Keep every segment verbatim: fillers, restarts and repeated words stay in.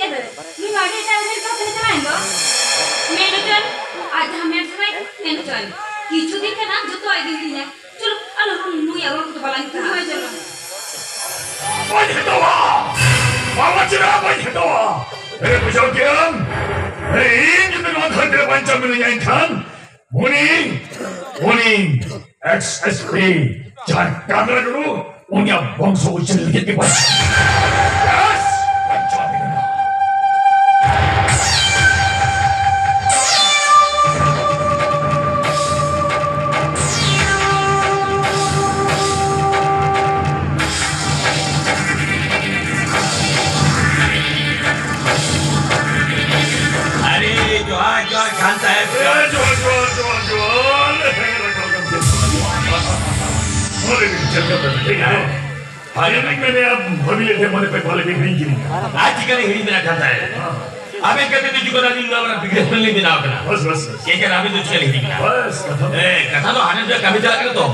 ᱮ ᱫᱟᱫᱟ, ᱱᱩᱭ ᱢᱟ ᱟᱹᱰᱤ ᱮᱴᱟᱜ ᱨᱮ ᱚᱠᱟ ᱥᱮᱫ ᱪᱟᱞᱟᱣᱮᱱ ᱫᱚ? ᱢᱮᱱ ᱦᱚᱪᱚᱭᱮᱱ, ᱟᱡ ᱡᱟᱦᱟᱸ ᱢᱮᱱ ᱥᱟᱱᱟᱭᱮ ᱠᱟᱱᱟ, ᱢᱮᱱ ᱦᱚᱪᱚᱭᱮᱱ᱾ ᱠᱤᱪᱷᱩ ᱫᱤᱱ ᱠᱷᱟᱱ ᱟᱢ ᱡᱚᱛᱚᱣᱟᱜ ᱜᱮ ᱦᱤᱲᱤᱧᱟ᱾ ᱪᱚᱞᱚ, ᱟᱞᱚ ᱦᱚᱸ ᱱᱩᱭᱟᱜ ᱨᱚᱲ ᱠᱚᱫᱚ ᱵᱟᱞᱟᱝ ᱦᱟᱛᱟᱣᱟ᱾ ᱦᱳᱭ, ᱪᱚᱞᱚ᱾ ᱵᱟᱹᱧ ᱦᱟᱛᱟᱣᱟ! ᱵᱟᱵᱟ ᱪᱮᱫᱟᱜ ᱵᱟᱹᱧ ᱦᱟᱛᱟᱣᱟ? ᱮ, ᱵᱩᱡᱷᱟᱹᱣ ᱠᱮᱫᱟᱢ? ᱮ, ᱤᱧ ᱡᱩᱫᱤ ᱱᱚᱣᱟ ᱫᱷᱟᱹᱨᱛᱤ ᱨᱮ ᱵᱟᱧᱪᱟᱣ ᱢᱤᱱᱟᱹᱧᱟ, ᱮᱱᱠᱷᱟᱱ ᱩᱱᱤ, ᱩᱱᱤ ᱮᱠᱥ ᱮᱥ ᱯᱤ ᱡᱟᱦᱟᱸᱭ ᱠᱟᱝᱨᱟ ᱴᱩᱰᱩ, ᱩᱱᱤᱭᱟᱜ ᱵᱚᱝᱥᱚ ᱩᱪᱟᱹᱲ ᱞᱟᱹᱜᱤᱫ ᱜᱮ ᱵᱟᱧᱪᱟᱣ᱾ ᱵᱮᱥ, ᱵᱟᱧᱪᱟᱣ ᱢᱮᱱᱟᱜᱼᱟ᱾ ᱟᱨᱮ, ᱡᱚᱦᱟᱨ, ᱡᱚᱦᱟᱨ, ᱠᱷᱟᱱ ᱥᱟᱦᱮᱵ᱾ ᱮ, ᱡᱚᱦᱟᱨ, ᱡᱚᱦᱟᱨ, ᱡᱚᱦᱟᱨ, ᱡᱚᱦᱟᱨ᱾ ᱢᱟ ᱞᱟᱹᱭ ᱵᱤᱱ, ᱪᱮᱫ ᱞᱮᱠᱟ ᱯᱮ ᱴᱷᱤᱠ ᱜᱮᱭᱟ? ᱦᱳᱭ᱾ ᱟᱹᱞᱤᱧ ᱞᱤᱧ ᱢᱮᱱᱮᱫᱼᱟ, ᱵᱷᱟᱹᱵᱤ ᱞᱮᱫ ᱛᱟᱦᱮᱸ ᱢᱚᱱᱮ ᱯᱮ ᱯᱟᱞᱮ ᱵᱤᱱ ᱦᱤᱲᱤᱧ ᱠᱤᱫᱤᱧᱟ᱾ ᱟᱨ ᱪᱤᱠᱟᱹ ᱞᱤᱧ ᱦᱤᱲᱤᱧ ᱵᱮᱱᱟ, ᱠᱷᱟᱱ ᱥᱟᱦᱮᱵ? ᱟᱵᱮᱱ ᱠᱷᱟᱹᱛᱤᱨ ᱛᱮ ᱡᱩᱜᱽ ᱨᱮ ᱟᱹᱞᱤᱧ ᱱᱚᱣᱟ ᱵᱤᱜᱽᱜᱟᱱ ᱞᱤᱧ ᱵᱮᱱᱟᱣ ᱠᱟᱱᱟ᱾ ᱵᱟᱥ, ᱵᱟᱥ, ᱵᱟᱥ᱾ ᱪᱮᱫ ᱠᱟᱱᱟ, ᱟᱵᱮᱱ ᱫᱚ ᱪᱤᱠᱟᱹ ᱞᱤᱧ ᱦᱤᱲᱤᱧ ᱠᱟᱱᱟ? ᱵᱟᱥ, ᱠᱟᱛᱷᱟ ᱫᱚ᱾ ᱦᱮᱸ, ᱠᱟᱛᱷᱟ ᱫᱚ ᱦᱟᱸᱰᱮ ᱱᱚᱰᱮ ᱠᱟᱹᱢᱤ ᱪᱟᱞᱟᱜ ᱠᱟᱱᱟ ᱛᱚ᱾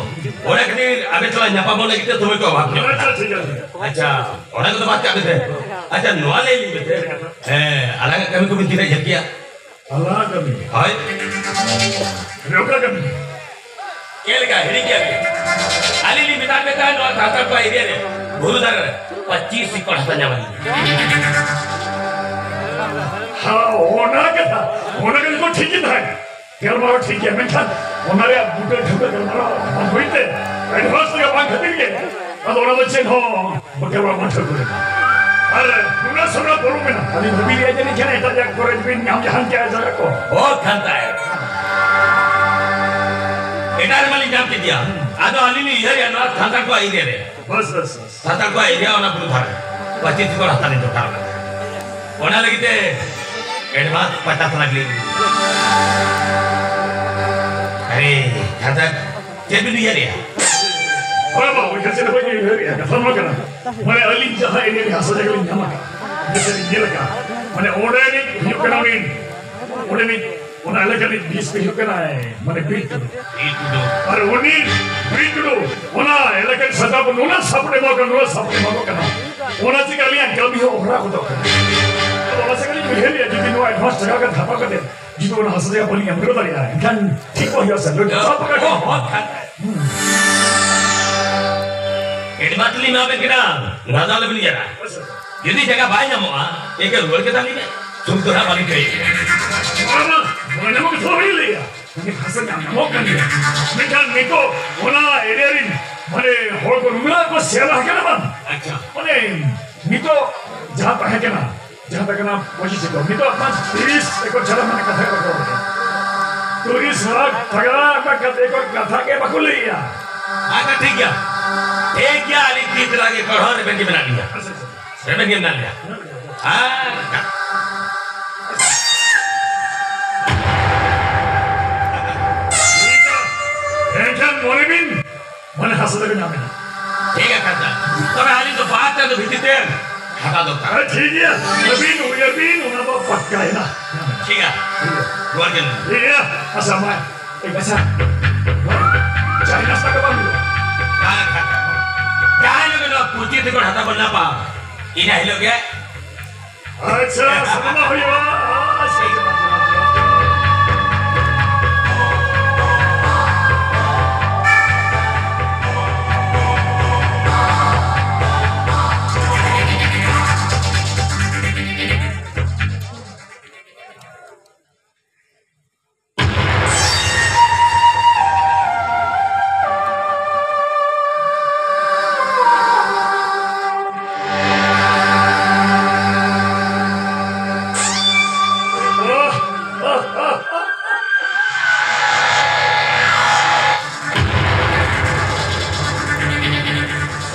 ᱚᱱᱟ ᱠᱷᱟᱹᱛᱤᱨ ᱟᱵᱮᱱ ᱥᱟᱞᱟᱜ ᱧᱟᱯᱟᱢᱚᱜ ᱞᱟᱹᱜᱤᱫ ᱛᱮ ᱥᱚᱢᱚᱭ ᱠᱚ ᱚᱵᱷᱟᱵ ᱧᱚᱜ ᱠᱟᱱᱟ᱾ ᱟᱪᱪᱷᱟ, ᱴᱷᱤᱠ ᱟᱪᱷᱮ᱾ ᱟᱪᱪᱷᱟ, ᱚᱱᱟ ᱠᱚᱫᱚ ᱵᱟᱫ ᱠᱟᱜ ᱵᱮᱱ ᱥᱮ᱾ ᱟᱪᱪᱷᱟ, ᱱᱚᱣᱟ ᱞᱟᱹᱭ ᱞᱤᱧ ᱵᱮᱱ ᱥᱮ᱾ ᱦᱮᱸ, ᱟᱞᱟᱝᱟᱜ ᱠᱟᱹᱢᱤ ᱠᱚᱵᱮᱱ ᱛᱤᱱᱟᱹᱜ ᱡᱷᱟᱹᱞ ᱠᱮᱜᱼᱟ? ᱟᱞᱟᱝᱟᱜ ᱠᱟᱹᱢᱤ? ᱦᱳᱭ᱾ ᱟᱨᱮ, ᱚᱠᱟ ᱠᱟᱹᱢᱤ? ᱪᱮᱫ ᱞᱮᱠᱟ ᱦᱤᱲᱤᱧ ᱠᱮᱜᱼᱟ ᱵᱮᱱ? ᱟᱹᱞᱤᱧ ᱞᱤᱧ ᱢᱮᱛᱟᱫ ᱵᱮᱱ ᱛᱟᱦᱮᱸᱫ, ᱱᱚᱣᱟ ᱥᱟᱱᱛᱟᱲ ᱠᱚᱣᱟᱜ ᱮᱨᱤᱭᱟ ᱨᱮ ᱵᱩᱨᱩ ᱫᱷᱟᱨᱮ ᱨᱮ ᱯᱚᱸᱪᱤᱥ ᱮᱠᱚᱨ ᱦᱟᱥᱟ ᱧᱟᱢ ᱟᱹᱞᱤᱧ᱾ ᱦᱮᱸ, ᱚᱱᱟ ᱠᱟᱛᱷᱟ, ᱚᱱᱟ ᱠᱟᱛᱷᱟ ᱫᱚ ᱴᱷᱤᱠ ᱜᱮ ᱛᱟᱦᱮᱸ ᱠᱟᱱᱟ᱾ ᱜᱟᱞᱢᱟᱨᱟᱣ ᱴᱷᱤᱠ ᱜᱮᱭᱟ, ᱢᱮᱱᱠᱷᱟᱱ ᱚᱱᱟ ᱨᱮᱭᱟᱜ ᱵᱩᱴᱟᱹ ᱴᱷᱟᱹᱣᱠᱟᱹ ᱜᱟᱞᱢᱟᱨᱟᱣ ᱵᱟᱝ ᱦᱩᱭ ᱛᱮ, advance ᱨᱮᱭᱟᱜ ᱵᱟᱝ ᱠᱷᱟᱹᱛᱤᱨ ᱜᱮ, ᱟᱫᱚ ᱚᱱᱟ ᱫᱚ ᱪᱮᱫ ᱦᱚᱸ ᱵᱟᱠᱚ ᱨᱚᱲ ᱢᱟᱴᱷᱟ ᱠᱚᱨᱮ᱾ ᱟᱨ ᱚᱱᱟ ᱥᱚᱨᱟ ᱯᱚᱨᱚᱵᱽ ᱢᱮᱱᱟᱜᱼᱟ᱾ ᱟᱹᱞᱤᱧ ᱵᱷᱟᱹᱵᱤ ᱞᱮᱜᱼᱟ ᱡᱟᱹᱱᱤᱡ ᱠᱷᱟᱱ ᱮᱴᱟᱜ ᱡᱟᱭᱜᱟ ᱠᱚᱨᱮ ᱵᱤᱱ ᱧᱟᱢ ᱡᱟᱦᱟᱱ ᱠᱮᱭᱟ ᱡᱟᱭᱜᱟ ᱠᱚ᱾ ᱚ ᱠᱷᱟᱱ ᱛᱟᱭ᱾ ᱮᱴᱟᱜ ᱨᱮᱢᱟ ᱞᱤᱧ ᱧᱟᱢ ᱠᱮᱫᱮᱭᱟ᱾ ᱟᱫᱚ ᱟᱹᱞᱤᱧ ᱞᱤᱧ ᱩᱭᱦᱟᱹᱨᱮᱜᱼᱟ ᱱᱚᱣᱟ ᱥᱟᱱᱛᱟᱲ ᱠᱚᱣᱟᱜ ᱮᱨᱤᱭᱟ ᱨᱮ᱾ ᱵᱟᱥ, ᱵᱟᱥ, ᱵᱟᱥ᱾ ᱥᱟᱱᱛᱟᱲ ᱠᱚᱣᱟᱜ ᱮᱨᱤᱭᱟ ᱚᱱᱟ ᱵᱩᱨᱩ ᱫᱷᱟᱨᱮ᱾ ᱯᱚᱸᱪᱤᱥ ᱮᱠᱚᱨ ᱦᱟᱥᱟ ᱞᱤᱧ ᱫᱚᱨᱠᱟᱨ ᱠᱟᱱᱟ᱾ ᱚᱱᱟ ᱞᱟᱹᱜᱤᱫ ᱛᱮ advance ᱯᱚᱪᱟᱥ ᱞᱟᱠᱷ ᱞᱤᱧ᱾ ᱟᱨᱮ, ᱠᱷᱟᱱ ᱥᱟᱦᱮᱵ, ᱪᱮᱫ ᱵᱤᱱ ᱩᱭᱦᱟᱹᱨᱮᱜᱼᱟ? ᱦᱳᱭ ᱵᱟᱵᱟ, ᱩᱭᱦᱟᱹᱨ ᱪᱮᱫ ᱦᱚᱸ ᱵᱟᱹᱧ ᱩᱭᱦᱟᱹᱨᱮᱜᱼᱟ᱾ ᱠᱟᱛᱷᱟ ᱱᱚᱣᱟ ᱠᱟᱱᱟ, ᱢᱟᱱᱮ ᱟᱹᱞᱤᱧ ᱡᱟᱦᱟᱸ ᱮᱨᱤᱭᱟ ᱨᱮ ᱦᱟᱥᱟ ᱡᱟᱭᱜᱟ ᱞᱤᱧ ᱧᱟᱢ ᱟᱠᱟᱫ, ᱡᱮᱥᱮ ᱞᱤᱧ ᱧᱮᱞ ᱟᱠᱟᱫ, ᱢᱟᱱᱮ ᱚᱸᱰᱮ ᱨᱤᱱᱤᱡ ᱦᱩᱭᱩᱜ ᱠᱟᱱᱟ ᱩᱱᱤ, ᱚᱸᱰᱮ ᱨᱤᱱᱤᱡ, ᱚᱱᱟ ᱮᱞᱟᱠᱟ ᱨᱤᱱᱤᱡ ᱰᱤ ᱮᱥ ᱯᱤ ᱦᱩᱭᱩᱜ ᱠᱟᱱᱟᱭ, ᱢᱟᱱᱮ ᱵᱤᱨ ᱴᱩᱰᱩ᱾ ᱵᱤᱨ ᱴᱩᱰᱩ᱾ ᱟᱨ ᱩᱱᱤ ᱵᱤᱨ ᱴᱩᱰᱩ ᱚᱱᱟ ᱮᱞᱟᱠᱟ ᱨᱤᱱᱤᱡ ᱥᱟᱱᱛᱟᱲ ᱠᱚ ᱱᱩᱱᱟᱹᱜ support ᱮᱢᱟ ᱠᱚ, ᱱᱩᱱᱟᱹᱜ support ᱮᱢᱟ ᱠᱚ ᱠᱟᱱᱟ, ᱚᱱᱟ ᱪᱤᱠᱟᱹ ᱟᱹᱞᱤᱧᱟᱜ ᱠᱟᱹᱢᱤ ᱦᱚᱸ ᱚᱦᱨᱟ ᱜᱚᱫᱚᱜ ᱠᱟᱱᱟ᱾ ᱚᱱᱟ ᱥᱮᱫ ᱜᱮᱞᱤᱧ ᱩᱭᱦᱟᱹᱨᱮᱜᱼᱟ, ᱡᱩᱫᱤ ᱱᱚᱣᱟ advance ᱴᱟᱠᱟ ᱠᱚ ᱦᱟᱛᱟᱣ ᱠᱟᱛᱮ ᱡᱩᱫᱤ ᱚᱱᱟ ᱦᱟᱥᱟ ᱡᱟᱭᱜᱟ ᱵᱟᱹᱞᱤᱧ ᱮᱢ ᱦᱚᱴᱚ ᱫᱟᱲᱮᱭᱟᱜᱼᱟ, ᱮᱱᱠᱷᱟᱱ ᱴᱷᱤᱠ ᱵᱟᱝ ᱦᱩᱭᱩᱜᱼᱟ ᱥᱮ, ᱞᱟᱹᱴᱩ ᱥᱟᱵ ᱯᱟᱠᱟᱲ ᱠᱚ᱾ ᱮᱰᱵᱷᱟᱱᱥ ᱞᱤᱧ ᱮᱢᱟ ᱵᱮᱱ ᱠᱟᱱᱟ, ᱨᱟᱡᱟ ᱞᱮᱵᱮᱱ ᱧᱮᱞᱟ᱾ ᱡᱩᱫᱤ ᱡᱟᱭᱜᱟ ᱵᱟᱭ ᱧᱟᱢᱚᱜᱼᱟ, ᱮᱱᱠᱷᱟᱱ ᱨᱩᱣᱟᱹᱲ ᱠᱟᱛᱟ ᱞᱤᱧ ᱢᱮ, ᱥᱩᱫ ᱫᱚ ᱦᱟᱸᱜ ᱵᱟᱹᱞᱤᱧ ᱠᱚᱭᱮᱜ ᱠᱟᱱᱟ᱾ ᱚᱱᱟ ᱢᱟ ᱵᱟᱭ ᱧᱟᱢᱚᱜ ᱠᱟᱛᱷᱟ ᱵᱟᱹᱞᱤᱧ ᱞᱟᱹᱭᱟ᱾ ᱢᱮᱱᱠᱷᱟᱱ ᱦᱟᱥᱟ ᱧᱟᱢ ᱧᱟᱢᱚᱜ ᱠᱟᱱ ᱜᱮᱭᱟ᱾ ᱢᱮᱱᱠᱷᱟᱱ ᱱᱤᱛᱚᱜ ᱚᱱᱟ ᱮᱨᱤᱭᱟ ᱨᱮᱱ ᱢᱟᱱᱮ ᱦᱚᱲ ᱠᱚ ᱱᱩᱱᱟᱹᱜ ᱠᱚ ᱥᱮᱭᱟᱨ ᱟᱠᱟᱱᱟ ᱵᱟᱝ? ᱟᱪᱪᱷᱟ᱾ ᱢᱟᱱᱮ ᱱᱤᱛᱚᱜ ᱡᱟᱦᱟᱸ ᱛᱟᱦᱮᱸ ᱠᱟᱱᱟ, ᱡᱟᱦᱟᱸ ᱛᱟᱦᱮᱸ ᱠᱟᱱᱟ ᱯᱚᱸᱪᱤᱥ ᱮᱠᱚᱨ, ᱱᱤᱛᱚᱜ ᱟᱯᱱᱟᱨ ᱛᱤᱨᱤᱥ ᱮᱠᱚᱨ ᱪᱷᱟᱲᱟ ᱢᱟᱱᱮ ᱠᱟᱛᱷᱟ ᱜᱮ ᱵᱟᱠᱚ ᱨᱚᱲ ᱠᱟᱱᱟ᱾ ᱛᱤᱨᱤᱥ ᱞᱟᱠᱷ ᱴᱟᱠᱟ ᱨᱮᱱᱟᱜ ᱮᱠᱚᱨ ᱠᱟᱛᱷᱟ ᱜᱮ ᱵᱟᱠᱚ ᱞᱟᱹᱭᱮᱜᱼᱟ᱾ ᱟᱪᱪᱷᱟ, ᱴᱷᱤᱠ ᱜᱮᱭᱟ, ᱴᱷᱤᱠ ᱜᱮᱭᱟ, ᱟᱹᱞᱤᱧ ᱛᱤᱨᱤᱥ ᱞᱟᱠᱷ ᱮᱠᱚᱨ ᱦᱚᱸ ᱨᱮᱵᱮᱱ ᱜᱮ ᱢᱮᱱᱟᱜ ᱞᱤᱧᱟ᱾ ᱟᱪᱪᱷᱟ, ᱟᱪᱪᱷᱟ᱾ ᱨᱮᱵᱮᱱ ᱜᱮ ᱢᱮᱱᱟᱜ ᱞᱤᱧᱟ᱾ ᱟᱨ ᱮᱱᱠᱷᱟᱱ ᱢᱚᱱᱮ ᱵᱤᱱ, ᱢᱟᱱᱮ ᱦᱟᱥᱟ ᱫᱚᱵᱤᱱ ᱧᱟᱢ ᱮᱫᱟ᱾ ᱴᱷᱤᱠ ᱜᱮᱭᱟ ᱠᱟᱠᱟ, ᱛᱚᱵᱮ ᱟᱹᱞᱤᱧ ᱫᱚ ᱵᱟᱨ ᱪᱟᱸᱫᱚ ᱵᱷᱤᱛᱤᱨ ᱛᱮ ᱦᱟᱛᱟᱣ ᱫᱚᱨᱠᱟᱨ᱾ ᱦᱮᱸ, ᱴᱷᱤᱠ ᱜᱮᱭᱟ, ᱟᱹᱵᱤᱱ ᱩᱭᱦᱟᱹᱨ ᱵᱤᱱ, ᱚᱱᱟ ᱫᱚ ᱯᱟᱠᱠᱟ ᱮᱱᱟ᱾ ᱴᱷᱤᱠ ᱜᱮᱭᱟ, ᱴᱷᱤᱠ ᱜᱮᱭᱟ᱾ ᱨᱩᱣᱟᱹᱲ ᱜᱮ᱾ ᱴᱷᱤᱠ ᱜᱮᱭᱟ, ᱟᱪᱪᱷᱟ, ᱢᱟ, ᱮ, ᱟᱪᱪᱷᱟ, ᱪᱟᱭ ᱱᱟᱥᱛᱟ ᱠᱚ ᱵᱟᱝ ᱦᱩᱭᱩᱜᱼᱟ? ᱵᱟᱝ ᱠᱟᱠᱟ, ᱡᱟᱦᱟᱸ ᱦᱤᱞᱳᱜ ᱜᱮ ᱱᱚᱣᱟ ᱯᱩᱛᱷᱤ ᱛᱮᱠᱚ ᱦᱟᱛᱟᱣ ᱵᱚᱱ ᱧᱟᱯᱟᱢ, ᱤᱱᱟᱹ ᱦᱤᱞᱳᱜ ᱜᱮ ᱟᱪᱪᱷᱟ, ᱥᱟᱱᱟᱢᱟᱜ ᱦᱩᱭᱩᱜᱼᱟ᱾ ᱟᱪᱪᱷᱟ, ᱟᱪᱪᱷᱟ, ᱟᱪᱪᱷᱟ᱾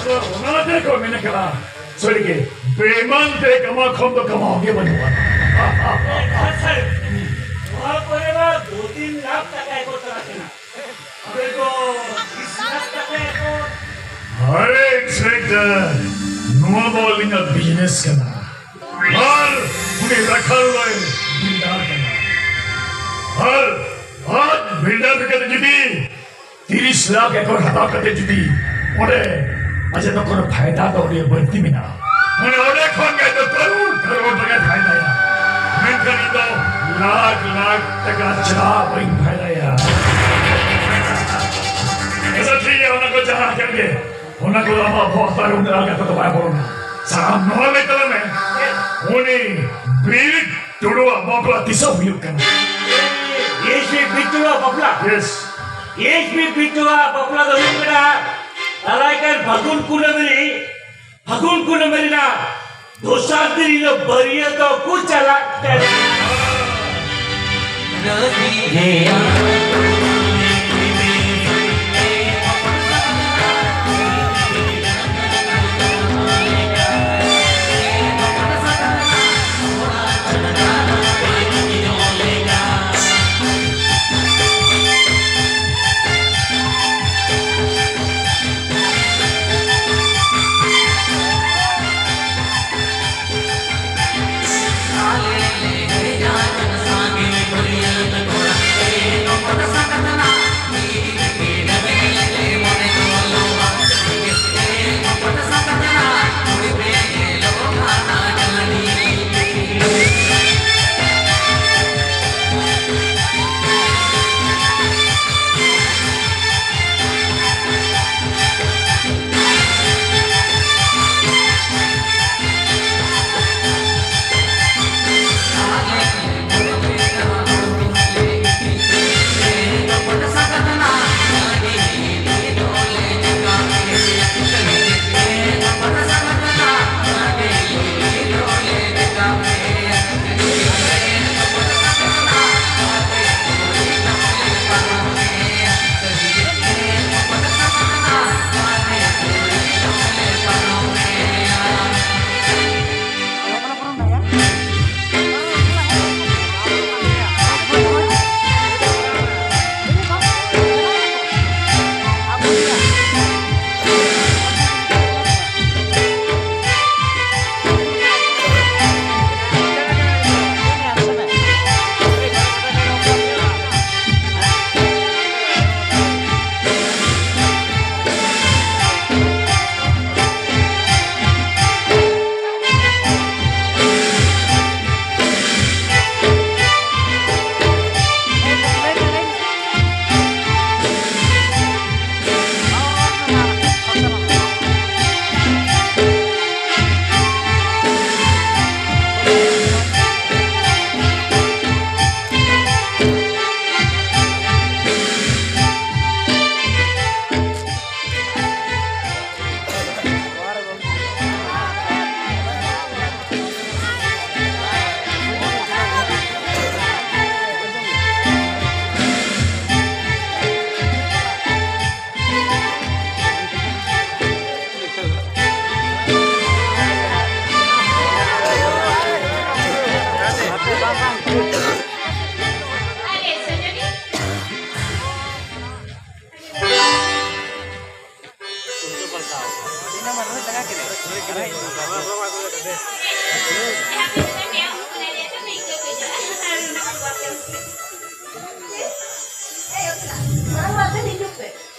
ᱟᱫᱚ ᱚᱱᱟᱛᱮ ᱠᱚ ᱢᱮᱱ ᱠᱟᱫᱟ, ᱥᱟᱹᱨᱤᱜᱮ, ᱵᱮᱢᱟᱱ ᱛᱮ ᱠᱟᱢᱟᱣ ᱠᱷᱚᱱ ᱫᱚ ᱠᱟᱢᱟᱣ ᱜᱮ ᱵᱟᱹᱱᱩᱜᱼᱟ᱾ ᱱᱚᱣᱟ ᱠᱚᱨᱮ ᱢᱟ ᱫᱩ ᱛᱤᱱ ᱞᱟᱠᱷ ᱴᱟᱠᱟ ᱮᱠᱚᱨ ᱪᱟᱞᱟᱜ ᱠᱟᱱᱟ᱾ ᱟᱯᱮ ᱫᱚ ᱛᱤᱨᱤᱥ ᱞᱟᱠᱷ ᱴᱟᱠᱟ ᱮᱠᱚᱨ᱾ ᱟᱨᱮ ᱤᱱᱥᱯᱮᱠᱴᱚᱨ, ᱱᱚᱣᱟ ᱫᱚ ᱟᱹᱞᱤᱧᱟᱜ ᱵᱤᱡᱽᱱᱮᱥ ᱠᱟᱱᱟ᱾ ᱟᱨ ᱩᱱᱤ ᱨᱟᱠᱷᱟᱞ ᱫᱚᱭ ᱵᱤᱞᱰᱟᱨ ᱠᱟᱱᱟ᱾ ᱟᱨ ᱟᱡ ᱵᱤᱞᱰᱟᱨ ᱞᱮᱠᱟᱛᱮ ᱡᱩᱫᱤ ᱛᱤᱨᱤᱥ ᱞᱟᱠᱷ ᱮᱠᱚᱨ ᱦᱟᱛᱟᱣ ᱠᱟᱛᱮ ᱡᱩᱫᱤ ᱚᱸᱰᱮ ᱟᱡᱟᱜ ᱫᱚ ᱠᱳᱱᱳ ᱯᱷᱟᱭᱫᱟ ᱫᱚ ᱟᱹᱰᱤ ᱵᱟᱹᱲᱛᱤ ᱢᱮᱱᱟᱜᱼᱟ᱾ ᱢᱟᱱᱮ ᱚᱸᱰᱮ ᱠᱷᱚᱱ ᱜᱮ ᱟᱡ ᱫᱚ ᱠᱟᱨᱳᱲ ᱠᱟᱨᱳᱲ ᱴᱟᱠᱟ ᱯᱷᱟᱭᱫᱟᱭᱟ, ᱢᱮᱱᱠᱷᱟᱱ ᱤᱧ ᱫᱚ ᱞᱟᱠᱷ ᱞᱟᱠᱷ ᱴᱟᱠᱟ ᱪᱟ ᱵᱟᱹᱧ ᱯᱷᱟᱭᱫᱟᱭᱟ᱾ ᱟᱪᱪᱷᱟ, ᱴᱷᱤᱠ ᱜᱮᱭᱟ, ᱚᱱᱟ ᱠᱚ ᱡᱟᱦᱟᱸ ᱠᱟᱱ ᱜᱮ, ᱚᱱᱟ ᱠᱚᱫᱚ ᱟᱢᱟᱜ ᱵᱚᱦᱚᱜ ᱛᱟᱞᱟ ᱨᱮ ᱩᱱᱟᱹᱜ ᱟᱞᱜᱟ ᱛᱮᱫᱚ ᱵᱟᱭ ᱵᱚᱞᱚᱱᱟ᱾ ᱥᱟᱱᱟᱢ ᱱᱚᱣᱟ ᱞᱟᱹᱭ ᱛᱟᱞᱟᱝ ᱢᱮ, ᱩᱱᱤ ᱵᱤᱨ ᱴᱩᱰᱩᱣᱟᱜ ᱵᱟᱯᱞᱟ ᱛᱤᱥᱚᱜ ᱦᱩᱭᱩᱜ ᱠᱟᱱᱟ? ᱮᱭᱤᱪ ᱯᱤ ᱵᱤᱴᱴᱩᱣᱟᱜ ᱵᱟᱯᱞᱟ? ᱭᱮᱥ᱾ ᱮᱭᱤᱪ ᱯᱤ ᱵᱤᱴᱴᱩᱣᱟᱜ ᱵᱟᱯᱞᱟ ᱫᱚ ᱦᱩᱭᱩᱜ ᱠᱟᱱᱟ ᱫᱟᱨᱟᱭ ᱠᱟᱱ ᱯᱷᱟᱹᱜᱩᱱ ᱠᱩᱱᱟᱹᱢᱤ ᱨᱮ, ᱯᱷᱟᱹᱜᱩᱱ ᱠᱩᱱᱟᱹᱢᱤ ᱨᱮᱱᱟᱜ ᱫᱚᱥᱟᱨ ᱫᱤᱱ ᱦᱤᱞᱳᱜ ᱵᱟᱹᱨᱭᱟᱹᱛᱚᱜ ᱠᱚ ᱪᱟᱞᱟᱜ ᱠᱟᱱᱟ᱾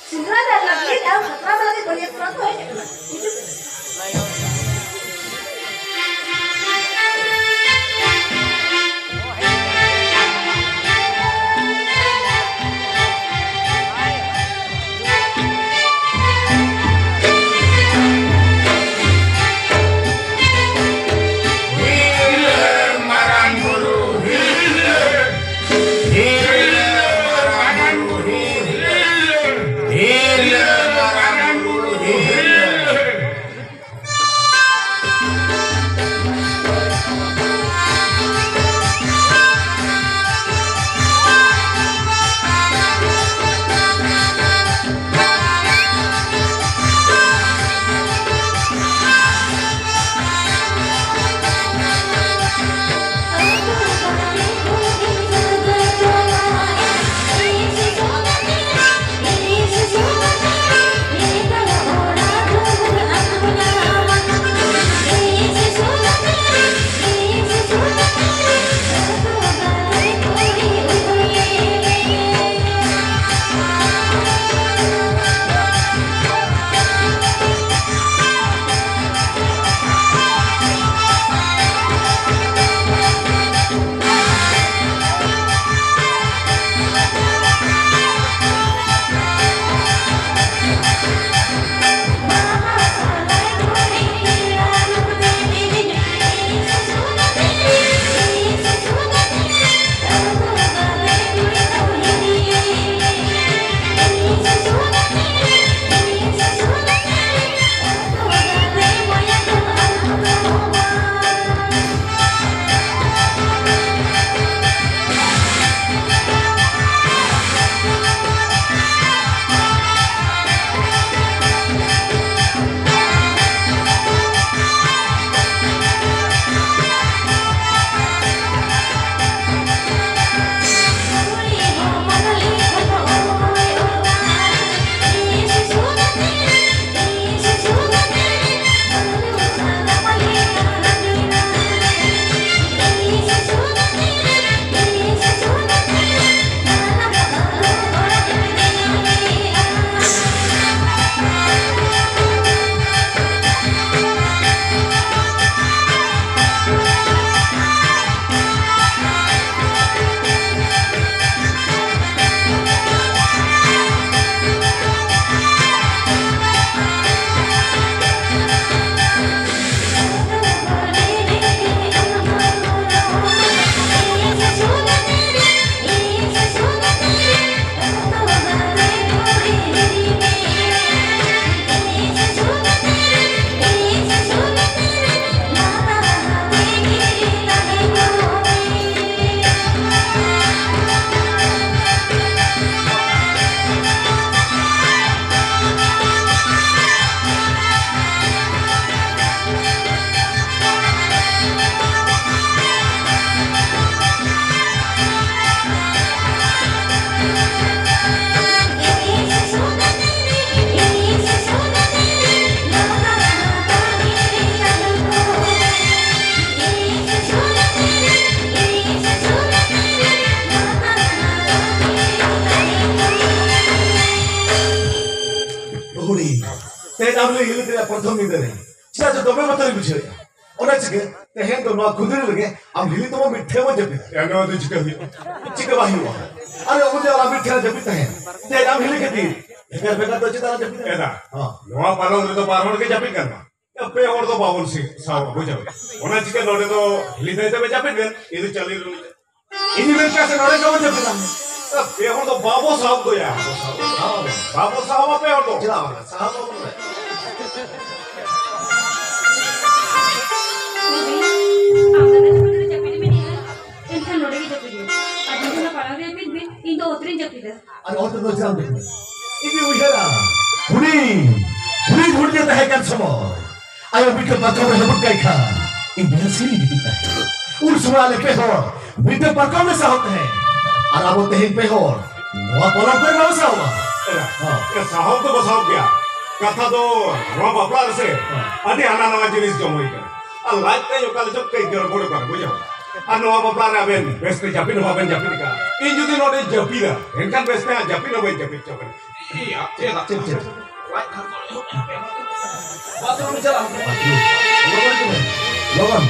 ᱥᱤᱸᱫᱽᱨᱟᱹ ᱫᱟᱱ ᱞᱟᱹᱜᱤᱫ ᱟᱨ ᱠᱷᱟᱛᱨᱟ ᱫᱟᱱ ᱞᱟᱹᱜᱤᱫ ᱵᱟᱹᱨᱭᱟᱹᱛ ᱠᱚᱲᱟ ᱠᱚ ᱦᱮᱡ ᱟᱠᱟᱱᱟ᱾ ᱦᱤᱡᱩᱜ ᱯᱮ᱾ ᱦᱤᱞᱤ ᱛᱮᱭᱟᱜ ᱯᱨᱚᱛᱷᱚᱢ ᱧᱤᱫᱟᱹ ᱨᱮ ᱪᱮᱫᱟᱜ ᱪᱚ ᱫᱚᱢᱮ ᱵᱚᱛᱚᱨᱤᱧ ᱵᱩᱡᱷᱟᱹᱣᱮᱫᱼᱟ᱾ ᱚᱱᱟ ᱪᱤᱠᱟᱹ ᱛᱮᱦᱮᱧ ᱫᱚ ᱱᱚᱣᱟ ᱠᱷᱩᱫᱽᱨᱤ ᱨᱮᱜᱮ ᱟᱢ ᱦᱤᱞᱤ ᱛᱟᱵᱚ ᱢᱤᱫ ᱴᱷᱮᱱ ᱵᱚᱱ ᱡᱟᱹᱯᱤᱫᱟ᱾ ᱮ, ᱱᱚᱣᱟ ᱫᱚ ᱪᱤᱠᱟᱹ ᱦᱩᱭᱩᱜᱼᱟ? ᱪᱤᱠᱟᱹ ᱵᱟᱝ ᱦᱩᱭᱩᱜᱼᱟ? ᱟᱨᱮ ᱩᱱᱤ ᱟᱞᱟᱝ ᱢᱤᱫ ᱴᱷᱮᱱ ᱡᱟᱹᱯᱤᱫ ᱛᱟᱦᱮᱸ᱾ ᱛᱮᱦᱮᱧ ᱟᱢ ᱦᱤᱞᱤ ᱠᱷᱟᱹᱛᱤᱨ ᱵᱷᱮᱜᱟᱨ ᱵᱷᱮᱜᱟᱨ ᱫᱚ ᱪᱮᱫᱟᱜ ᱞᱟᱝ ᱡᱟᱹᱯᱤᱫᱟ? ᱮᱫᱟ, ᱦᱚᱸ᱾ ᱱᱚᱣᱟ ᱯᱟᱞᱚᱝ ᱨᱮᱫᱚ ᱵᱟᱨ ᱦᱚᱲ ᱜᱮ ᱡᱟᱹᱯᱤᱫ ᱜᱟᱱᱚᱜᱼᱟ᱾ ᱯᱮ ᱦᱚᱲ ᱫᱚ ᱵᱟᱵᱚᱱ ᱥᱤ-, ᱥᱟᱦᱟᱣᱟ, ᱵᱩᱡᱷᱟᱹᱣ? ᱚᱱᱟ ᱪᱤᱠᱟᱹ ᱱᱚᱰᱮ ᱫᱚ ᱦᱤᱞᱤ ᱫᱟᱹᱭ ᱛᱮᱯᱮ ᱡᱟᱹᱯᱤᱫ ᱵᱮᱱ, ᱤᱧ ᱫᱚ ᱪᱟᱹᱞᱤ ᱨᱩᱢ ᱨᱮ᱾ ᱤᱧ ᱢᱮᱱ ᱠᱟᱜ ᱥᱮ ᱱᱚᱰᱮ ᱜᱮᱵᱚᱱ ᱡᱟᱹᱯᱤᱫᱟ᱾ ᱯᱮ ᱦᱚᱲ ᱫᱚ ᱵᱟᱵᱚ ᱥᱟᱦᱟᱣ ᱫᱚᱭᱟ᱾ ᱥᱟᱦᱟᱣ ᱵᱟᱵᱚ ᱥᱟᱦᱟᱣᱟ ᱯᱮ ᱦᱚᱲ ᱫᱚ᱾ ᱪᱮᱫᱟᱜ ᱵᱟᱝ? ᱥᱟᱦᱟᱣ ᱵᱟᱵᱚᱱ ᱨᱮ᱾ ᱟᱢ ᱫᱟᱫᱟ ᱡᱚᱠᱷᱚᱱ ᱱᱚᱰᱮ ᱡᱟᱹᱯᱤᱫ ᱢᱮ, ᱮᱱᱠᱷᱟᱱ ᱱᱚᱰᱮ ᱜᱮ ᱡᱟᱹᱯᱤᱫ ᱢᱮ᱾ ᱟᱨ ᱡᱩᱫᱤ ᱚᱱᱟ ᱯᱟᱲᱟ ᱨᱮ ᱡᱟᱹᱯᱤᱫ ᱢᱮ, ᱤᱧ ᱫᱚ ᱚᱛ ᱨᱮᱧ ᱡᱟᱹᱯᱤᱫᱟ᱾ ᱟᱨ ᱚᱛ ᱨᱮᱫᱚ ᱪᱮᱫᱟᱜ ᱮᱢ ᱡᱟᱹᱯᱤᱫᱟ? ᱤᱧ ᱫᱩᱧ ᱩᱭᱦᱟᱹᱨᱟ, ᱦᱩᱰᱤᱧ, ᱦᱩᱰᱤᱧ ᱦᱩᱰᱤᱧ ᱛᱟᱦᱮᱸ ᱠᱟᱱ ᱥᱚᱢᱚᱭ ᱟᱭᱳ ᱢᱤᱫᱴᱮᱱ ᱯᱟᱛᱷᱟᱢ ᱨᱮ ᱦᱟᱹᱵᱩᱫ ᱠᱟᱭ ᱠᱷᱟᱱ ᱤᱧ ᱵᱮᱥ ᱜᱤᱧ ᱜᱤᱛᱤᱡ ᱛᱟᱦᱮᱸᱫ᱾ ᱩᱱ ᱥᱚᱢᱚᱭ ᱟᱞᱮ ᱯᱮ ᱦᱚᱲ ᱢᱤᱫᱴᱮᱱ ᱯᱟᱨᱠᱚᱢ ᱞᱮ ᱥᱟᱦᱚᱵ ᱛᱟᱦᱮᱸᱫ᱾ ᱟᱨ ᱟᱵᱚ ᱛᱮᱦᱮᱧ ᱯᱮ ᱦᱚᱲ ᱱᱚᱣᱟ ᱯᱚᱞᱚᱝ ᱠᱚᱨᱮ ᱵᱟᱵᱚ ᱥᱟᱦᱚᱵᱼᱟ᱾ ᱮᱨᱟ, ᱦᱚᱸ᱾ ᱮ, ᱥᱟᱦᱚᱵ ᱫᱚ ᱵᱚ ᱥᱟᱦᱚᱵ ᱜᱮᱭᱟ᱾ ᱠᱟᱛᱷᱟ ᱫᱚ ᱱᱚᱣᱟ ᱵᱟᱯᱞᱟ ᱨᱮᱥᱮ ᱦᱚᱸ᱾ ᱟᱹᱰᱤ ᱦᱟᱱᱟ ᱱᱟᱣᱟ ᱡᱤᱱᱤᱥ ᱡᱚᱢ ᱦᱩᱭ ᱠᱟᱱᱟ᱾ ᱟᱨ ᱞᱟᱡ ᱛᱮ ᱚᱠᱟ ᱞᱮᱠᱟ ᱠᱟᱹᱡ ᱜᱚᱲᱵᱚᱲ ᱠᱟᱱᱟ, ᱵᱩᱡᱷᱟᱹᱣ? ᱟᱨ ᱱᱚᱣᱟ ᱵᱟᱯᱞᱟ ᱨᱮ ᱟᱵᱮᱱ ᱵᱮᱥᱛᱮ ᱡᱟᱹᱯᱤᱫ ᱦᱚᱸ ᱵᱟᱵᱮᱱ ᱡᱟᱹᱯᱤᱫ ᱟᱠᱟᱫᱼᱟ᱾ ᱤᱧ ᱡᱩᱫᱤ ᱱᱚᱰᱮ ᱡᱟᱹᱯᱤᱫᱟ, ᱮᱱᱠᱷᱟᱱ ᱵᱮᱥᱛᱮ ᱦᱟᱸᱜ ᱡᱟᱹᱯᱤᱫ ᱦᱚᱸ ᱵᱟᱹᱧ ᱡᱟᱹᱯᱤᱫ ᱦᱚᱪᱚ ᱵᱮᱱᱟ᱾ ᱪᱮᱫ, ᱪᱮᱫ? ᱞᱚᱜᱚᱱ᱾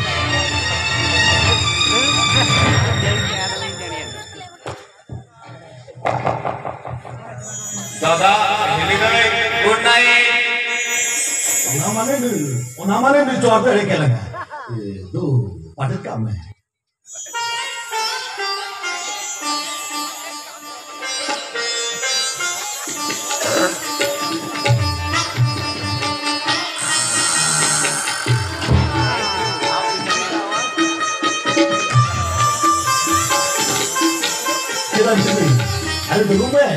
ᱫᱟᱫᱟ, ᱦᱤᱞᱤ ᱫᱟᱹᱭ, good night᱾ ᱚᱱᱟ ᱢᱟᱱᱮ ᱱᱩᱭ, ᱚᱱᱟ ᱢᱟᱱᱮ ᱱᱩᱭ ᱪᱚᱣᱟᱲ ᱫᱚ ᱮᱲᱮ ᱜᱮ ᱞᱟᱜᱟ᱾ ᱮ, ᱫᱩ, ᱯᱟᱴᱮᱫ ᱠᱟᱜ ᱢᱮ᱾ ᱪᱮᱫᱟᱜ ᱪᱮᱫ? ᱟᱨᱮ ᱫᱩᱲᱩᱵ ᱢᱮ᱾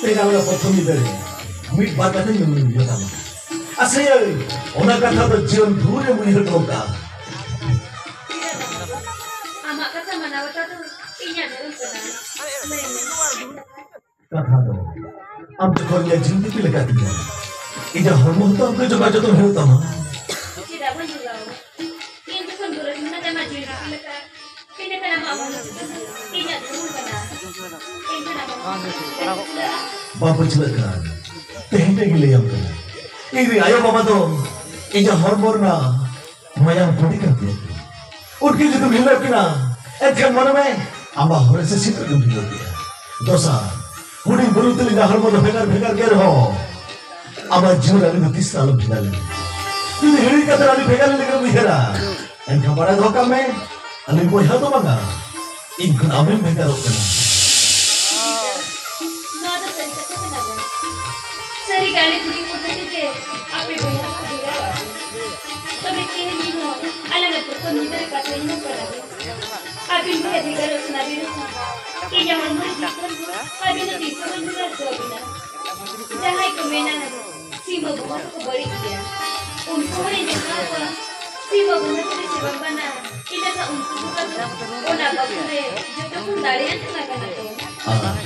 ᱛᱮᱦᱮᱧ ᱟᱞᱮ ᱯᱨᱚᱛᱷᱚᱢ ᱧᱤᱫᱟᱹ ᱨᱮ ᱢᱤᱫ ᱵᱟᱨ ᱠᱟᱛᱷᱟᱧ ᱢᱮᱛᱟᱢᱟ᱾ ᱟᱥᱟᱭᱟᱹᱧ, ᱚᱱᱟ ᱠᱟᱛᱷᱟ ᱫᱚ ᱡᱤᱭᱚᱱ ᱵᱷᱳᱨ ᱮᱢ ᱩᱭᱦᱟᱹᱨ ᱫᱚᱦᱚ ᱠᱟᱜᱼᱟ᱾ ᱟᱢᱟᱜ ᱠᱟᱛᱷᱟ ᱢᱟᱱᱟᱣ ᱵᱟᱛᱟᱣ ᱫᱚ ᱤᱧᱟᱜ ᱫᱷᱚᱨᱚᱢ ᱠᱟᱱᱟ᱾ ᱞᱟᱹᱭ ᱢᱮ᱾ ᱠᱟᱛᱷᱟ ᱫᱚ, ᱟᱢ ᱡᱚᱠᱷᱚᱱ ᱤᱧᱟᱜ ᱡᱤᱣᱤ ᱡᱤᱯᱤ ᱞᱮᱠᱟ ᱛᱤᱧᱟ, ᱤᱧᱟᱜ ᱦᱚᱲᱢᱚ ᱦᱚᱸᱛᱚ ᱟᱢ ᱜᱮ ᱡᱚᱜᱟᱣ ᱡᱚᱛᱚᱱ ᱦᱩᱭᱩᱜ ᱛᱟᱢᱟ᱾ ᱪᱮᱫᱟᱜ ᱵᱟᱹᱧ ᱡᱚᱜᱟᱣᱟ? ᱤᱧ ᱡᱚᱠᱷᱚᱱ ᱜᱚᱨᱚᱡᱽ ᱢᱮᱱᱟᱜ ᱛᱟᱢᱟ ᱡᱤᱣᱤ ᱡᱤᱯᱤ ᱞᱮᱠᱟ, ᱵᱟᱢ ᱯᱟᱹᱪᱷᱞᱟᱹᱜ ᱠᱟᱱ᱾ ᱛᱮᱦᱮᱧ ᱨᱮᱜᱮ ᱞᱟᱹᱭᱟᱢ ᱠᱟᱱᱟ, ᱤᱧ ᱨᱮᱱ ᱟᱭᱳ ᱵᱟᱵᱟ ᱫᱚ ᱤᱧᱟᱹᱜ ᱦᱚᱲᱢᱚ ᱨᱮᱱᱟᱜ ᱢᱟᱭᱟᱢ ᱠᱩᱲᱤ ᱠᱟᱱ ᱛᱤᱧᱟ᱾ ᱩᱱᱠᱤᱱ ᱡᱩᱫᱤᱢ ᱦᱤᱞᱟᱹᱣ ᱠᱤᱱᱟ, ᱮᱱᱠᱷᱟᱱ ᱢᱚᱱᱮ ᱢᱮ, ᱟᱢᱟᱜ ᱦᱚᱨᱮ ᱥᱮ ᱥᱤᱛᱟᱹ ᱜᱮᱢ ᱦᱤᱞᱟᱹᱣ ᱠᱮᱜᱼᱟ᱾ ᱫᱚᱥᱟᱨ, ᱦᱩᱰᱤᱧ ᱵᱩᱨᱩ ᱛᱮ ᱤᱧᱟᱹᱜ ᱦᱚᱲᱢᱚ ᱫᱚ ᱵᱷᱮᱜᱟᱨ ᱵᱷᱮᱜᱟᱨ ᱜᱮ ᱨᱮᱦᱚᱸ, ᱟᱢᱟᱜ ᱡᱤᱭᱚᱱ ᱟᱹᱞᱤᱧ ᱫᱚ ᱛᱤᱥ ᱦᱚᱸ ᱟᱞᱚᱢ ᱵᱷᱮᱜᱟᱨ ᱞᱤᱧᱟ᱾ ᱡᱩᱫᱤ ᱦᱤᱲᱤᱧ ᱠᱟᱛᱮ ᱟᱹᱞᱤᱧ ᱵᱷᱮᱜᱟᱨ ᱞᱤᱧ ᱩᱭᱦᱟᱹᱨᱟ, ᱮᱱᱠᱷᱟᱱ ᱵᱟᱲᱟᱭ ᱫᱚᱦᱚ ᱠᱟᱜ ᱢᱮ, ᱟᱹᱞᱤᱧ ᱵᱚᱭᱦᱟ ᱫᱚ ᱵᱟᱝᱟ, ᱤᱧ ᱠᱷᱚᱱ ᱟᱢᱮᱢ ᱵᱷᱮᱜᱟᱨᱚᱜ ᱠᱟᱱᱟ᱾ ᱱᱚᱣᱟ ᱫᱚ ᱥᱟᱹᱨᱤ ᱠᱟᱛᱷᱟ ᱠᱟᱱᱟ ᱜᱚ᱾ ᱥᱟᱹᱨᱤ ᱜᱮ ᱟᱞᱮ ᱠᱩᱲᱤ ᱦᱚᱯᱚᱱ ᱠᱷᱟᱹᱛᱤᱨ ᱛᱮ ᱟᱯᱮ ᱵᱚᱭᱦᱟ ᱫᱚᱯᱮ ᱵᱷᱮᱜᱟᱨᱚᱜᱼᱟ᱾ ᱛᱚᱵᱮ ᱛᱮᱦᱮᱧ ᱤᱧ ᱦᱚᱸ ᱟᱞᱟᱝᱟᱜ ᱯᱨᱚᱛᱷᱚᱢ ᱧᱤᱫᱟᱹ ᱨᱮ ᱠᱟᱛᱷᱟ ᱤᱧ ᱦᱚᱸ ᱵᱟᱲᱟᱭᱟ᱾ ᱟᱹᱵᱤᱱ ᱵᱚᱭᱦᱟ ᱵᱷᱮᱜᱟᱨᱚᱜ ᱥᱟᱱᱟ ᱵᱤᱱ ᱨᱮᱦᱚᱸ, ᱤᱧᱟᱹᱜ ᱦᱚᱲᱢᱚ ᱨᱮ ᱡᱤᱛᱠᱟᱹᱨ ᱫᱚ ᱟᱹᱵᱤᱱ ᱫᱚ ᱛᱤᱥ ᱦᱚᱸ ᱵᱟᱹᱧ ᱵᱷᱮᱜᱟᱨ ᱦᱚᱪᱚ ᱵᱤᱱᱟ᱾ ᱡᱟᱦᱟᱸᱭ ᱠᱚ ᱢᱮᱱᱟ, ᱥᱤᱢᱟᱹ ᱵᱚᱸᱜᱟ ᱫᱚᱠᱚ ᱵᱟᱹᱲᱤᱡ ᱜᱮᱭᱟ᱾ ᱩᱱᱠᱩ ᱦᱚᱸ ᱤᱧ ᱫᱚ ᱠᱚᱣᱟ᱾ ᱥᱤᱢᱟᱹ ᱵᱚᱸᱜᱟ ᱛᱮᱜᱮ ᱥᱮ ᱵᱟᱝ ᱵᱟᱱᱟ, ᱤᱱᱟᱹ ᱠᱷᱟᱱ ᱩᱱᱠᱩ ᱵᱚᱸᱜᱟ ᱫᱚ ᱚᱱᱟ ᱵᱟᱹᱠᱩ ᱨᱮ ᱡᱚᱛᱚ ᱠᱷᱚᱱ ᱫᱟᱲᱮᱭᱟᱱ ᱵᱚᱸᱜᱟ ᱠᱟᱱᱟ ᱠᱚ᱾ ᱟᱨ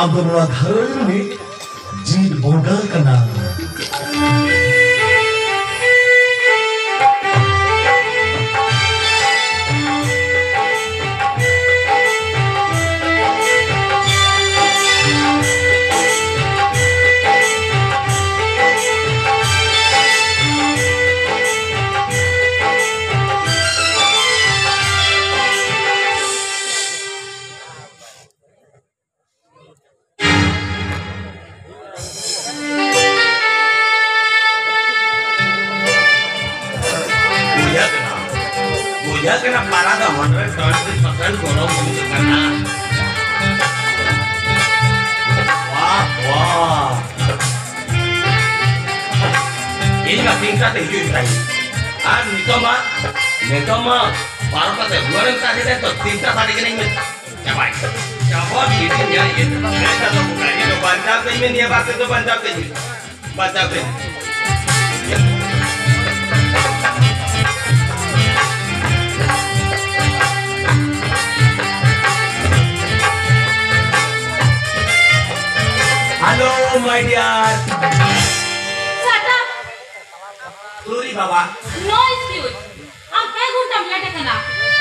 ᱟᱢ ᱫᱚ ᱱᱚᱣᱟ ᱜᱷᱟᱨᱚᱸᱡᱽ ᱨᱤᱱᱤᱡ ᱡᱤᱛ ᱵᱚᱸᱜᱟ ᱠᱟᱱᱟ᱾ ᱵᱩᱡᱷᱟᱹᱜ ᱠᱟᱱᱟ, ᱵᱩᱡᱷᱟᱹᱜ ᱠᱟᱱᱟ, ᱯᱟᱨᱟ ᱫᱚ hundred twenty percent ᱜᱚᱨᱚᱢ ᱦᱩᱭᱩᱜ ᱠᱟᱱᱟ᱾ ᱣᱟᱦ, ᱣᱟᱦ᱾ ᱤᱧ ᱢᱟ ᱛᱤᱱᱴᱟ ᱛᱮ ᱦᱤᱡᱩᱜ ᱤᱧ ᱛᱟᱦᱮᱸᱫ᱾ ᱟᱨ ᱱᱤᱛᱚᱜ ᱢᱟ, ᱱᱤᱛᱚᱜ ᱢᱟ ᱵᱟᱨᱚ ᱠᱟᱛᱮ ᱨᱩᱣᱟᱹᱲ ᱮᱢ ᱛᱟᱦᱮᱸ ᱛᱚ ᱛᱤᱱᱴᱟ ᱥᱟᱰᱮ ᱠᱟᱹᱱᱟᱹᱧ ᱢᱮ᱾ ᱪᱟᱵᱟᱭ᱾ ᱪᱟᱵᱟ ᱜᱤᱰᱤ ᱧᱟ ᱤᱭᱟᱹ᱾ ᱪᱟᱵᱟ ᱜᱤᱰᱤ ᱧᱟ ᱤᱭᱟᱹ᱾ ᱵᱟᱧᱪᱟᱣ ᱠᱟᱹᱧ ᱢᱮ, ᱱᱤᱭᱟᱹ ᱵᱟᱨ ᱛᱮᱫᱚ ᱵᱟᱧᱪᱟᱣ ᱠᱟᱹᱧ ᱢᱮ᱾ ᱵᱟᱧᱪᱟᱣ ᱠᱟᱹᱧ ᱢᱮ᱾ Hello, my dear. Shut up! Sorry, ᱵᱟᱵᱟ᱾ No excuse. ᱟᱢ ᱯᱮ ᱜᱷᱚᱱᱴᱟᱢ late ᱟᱠᱟᱱᱟ᱾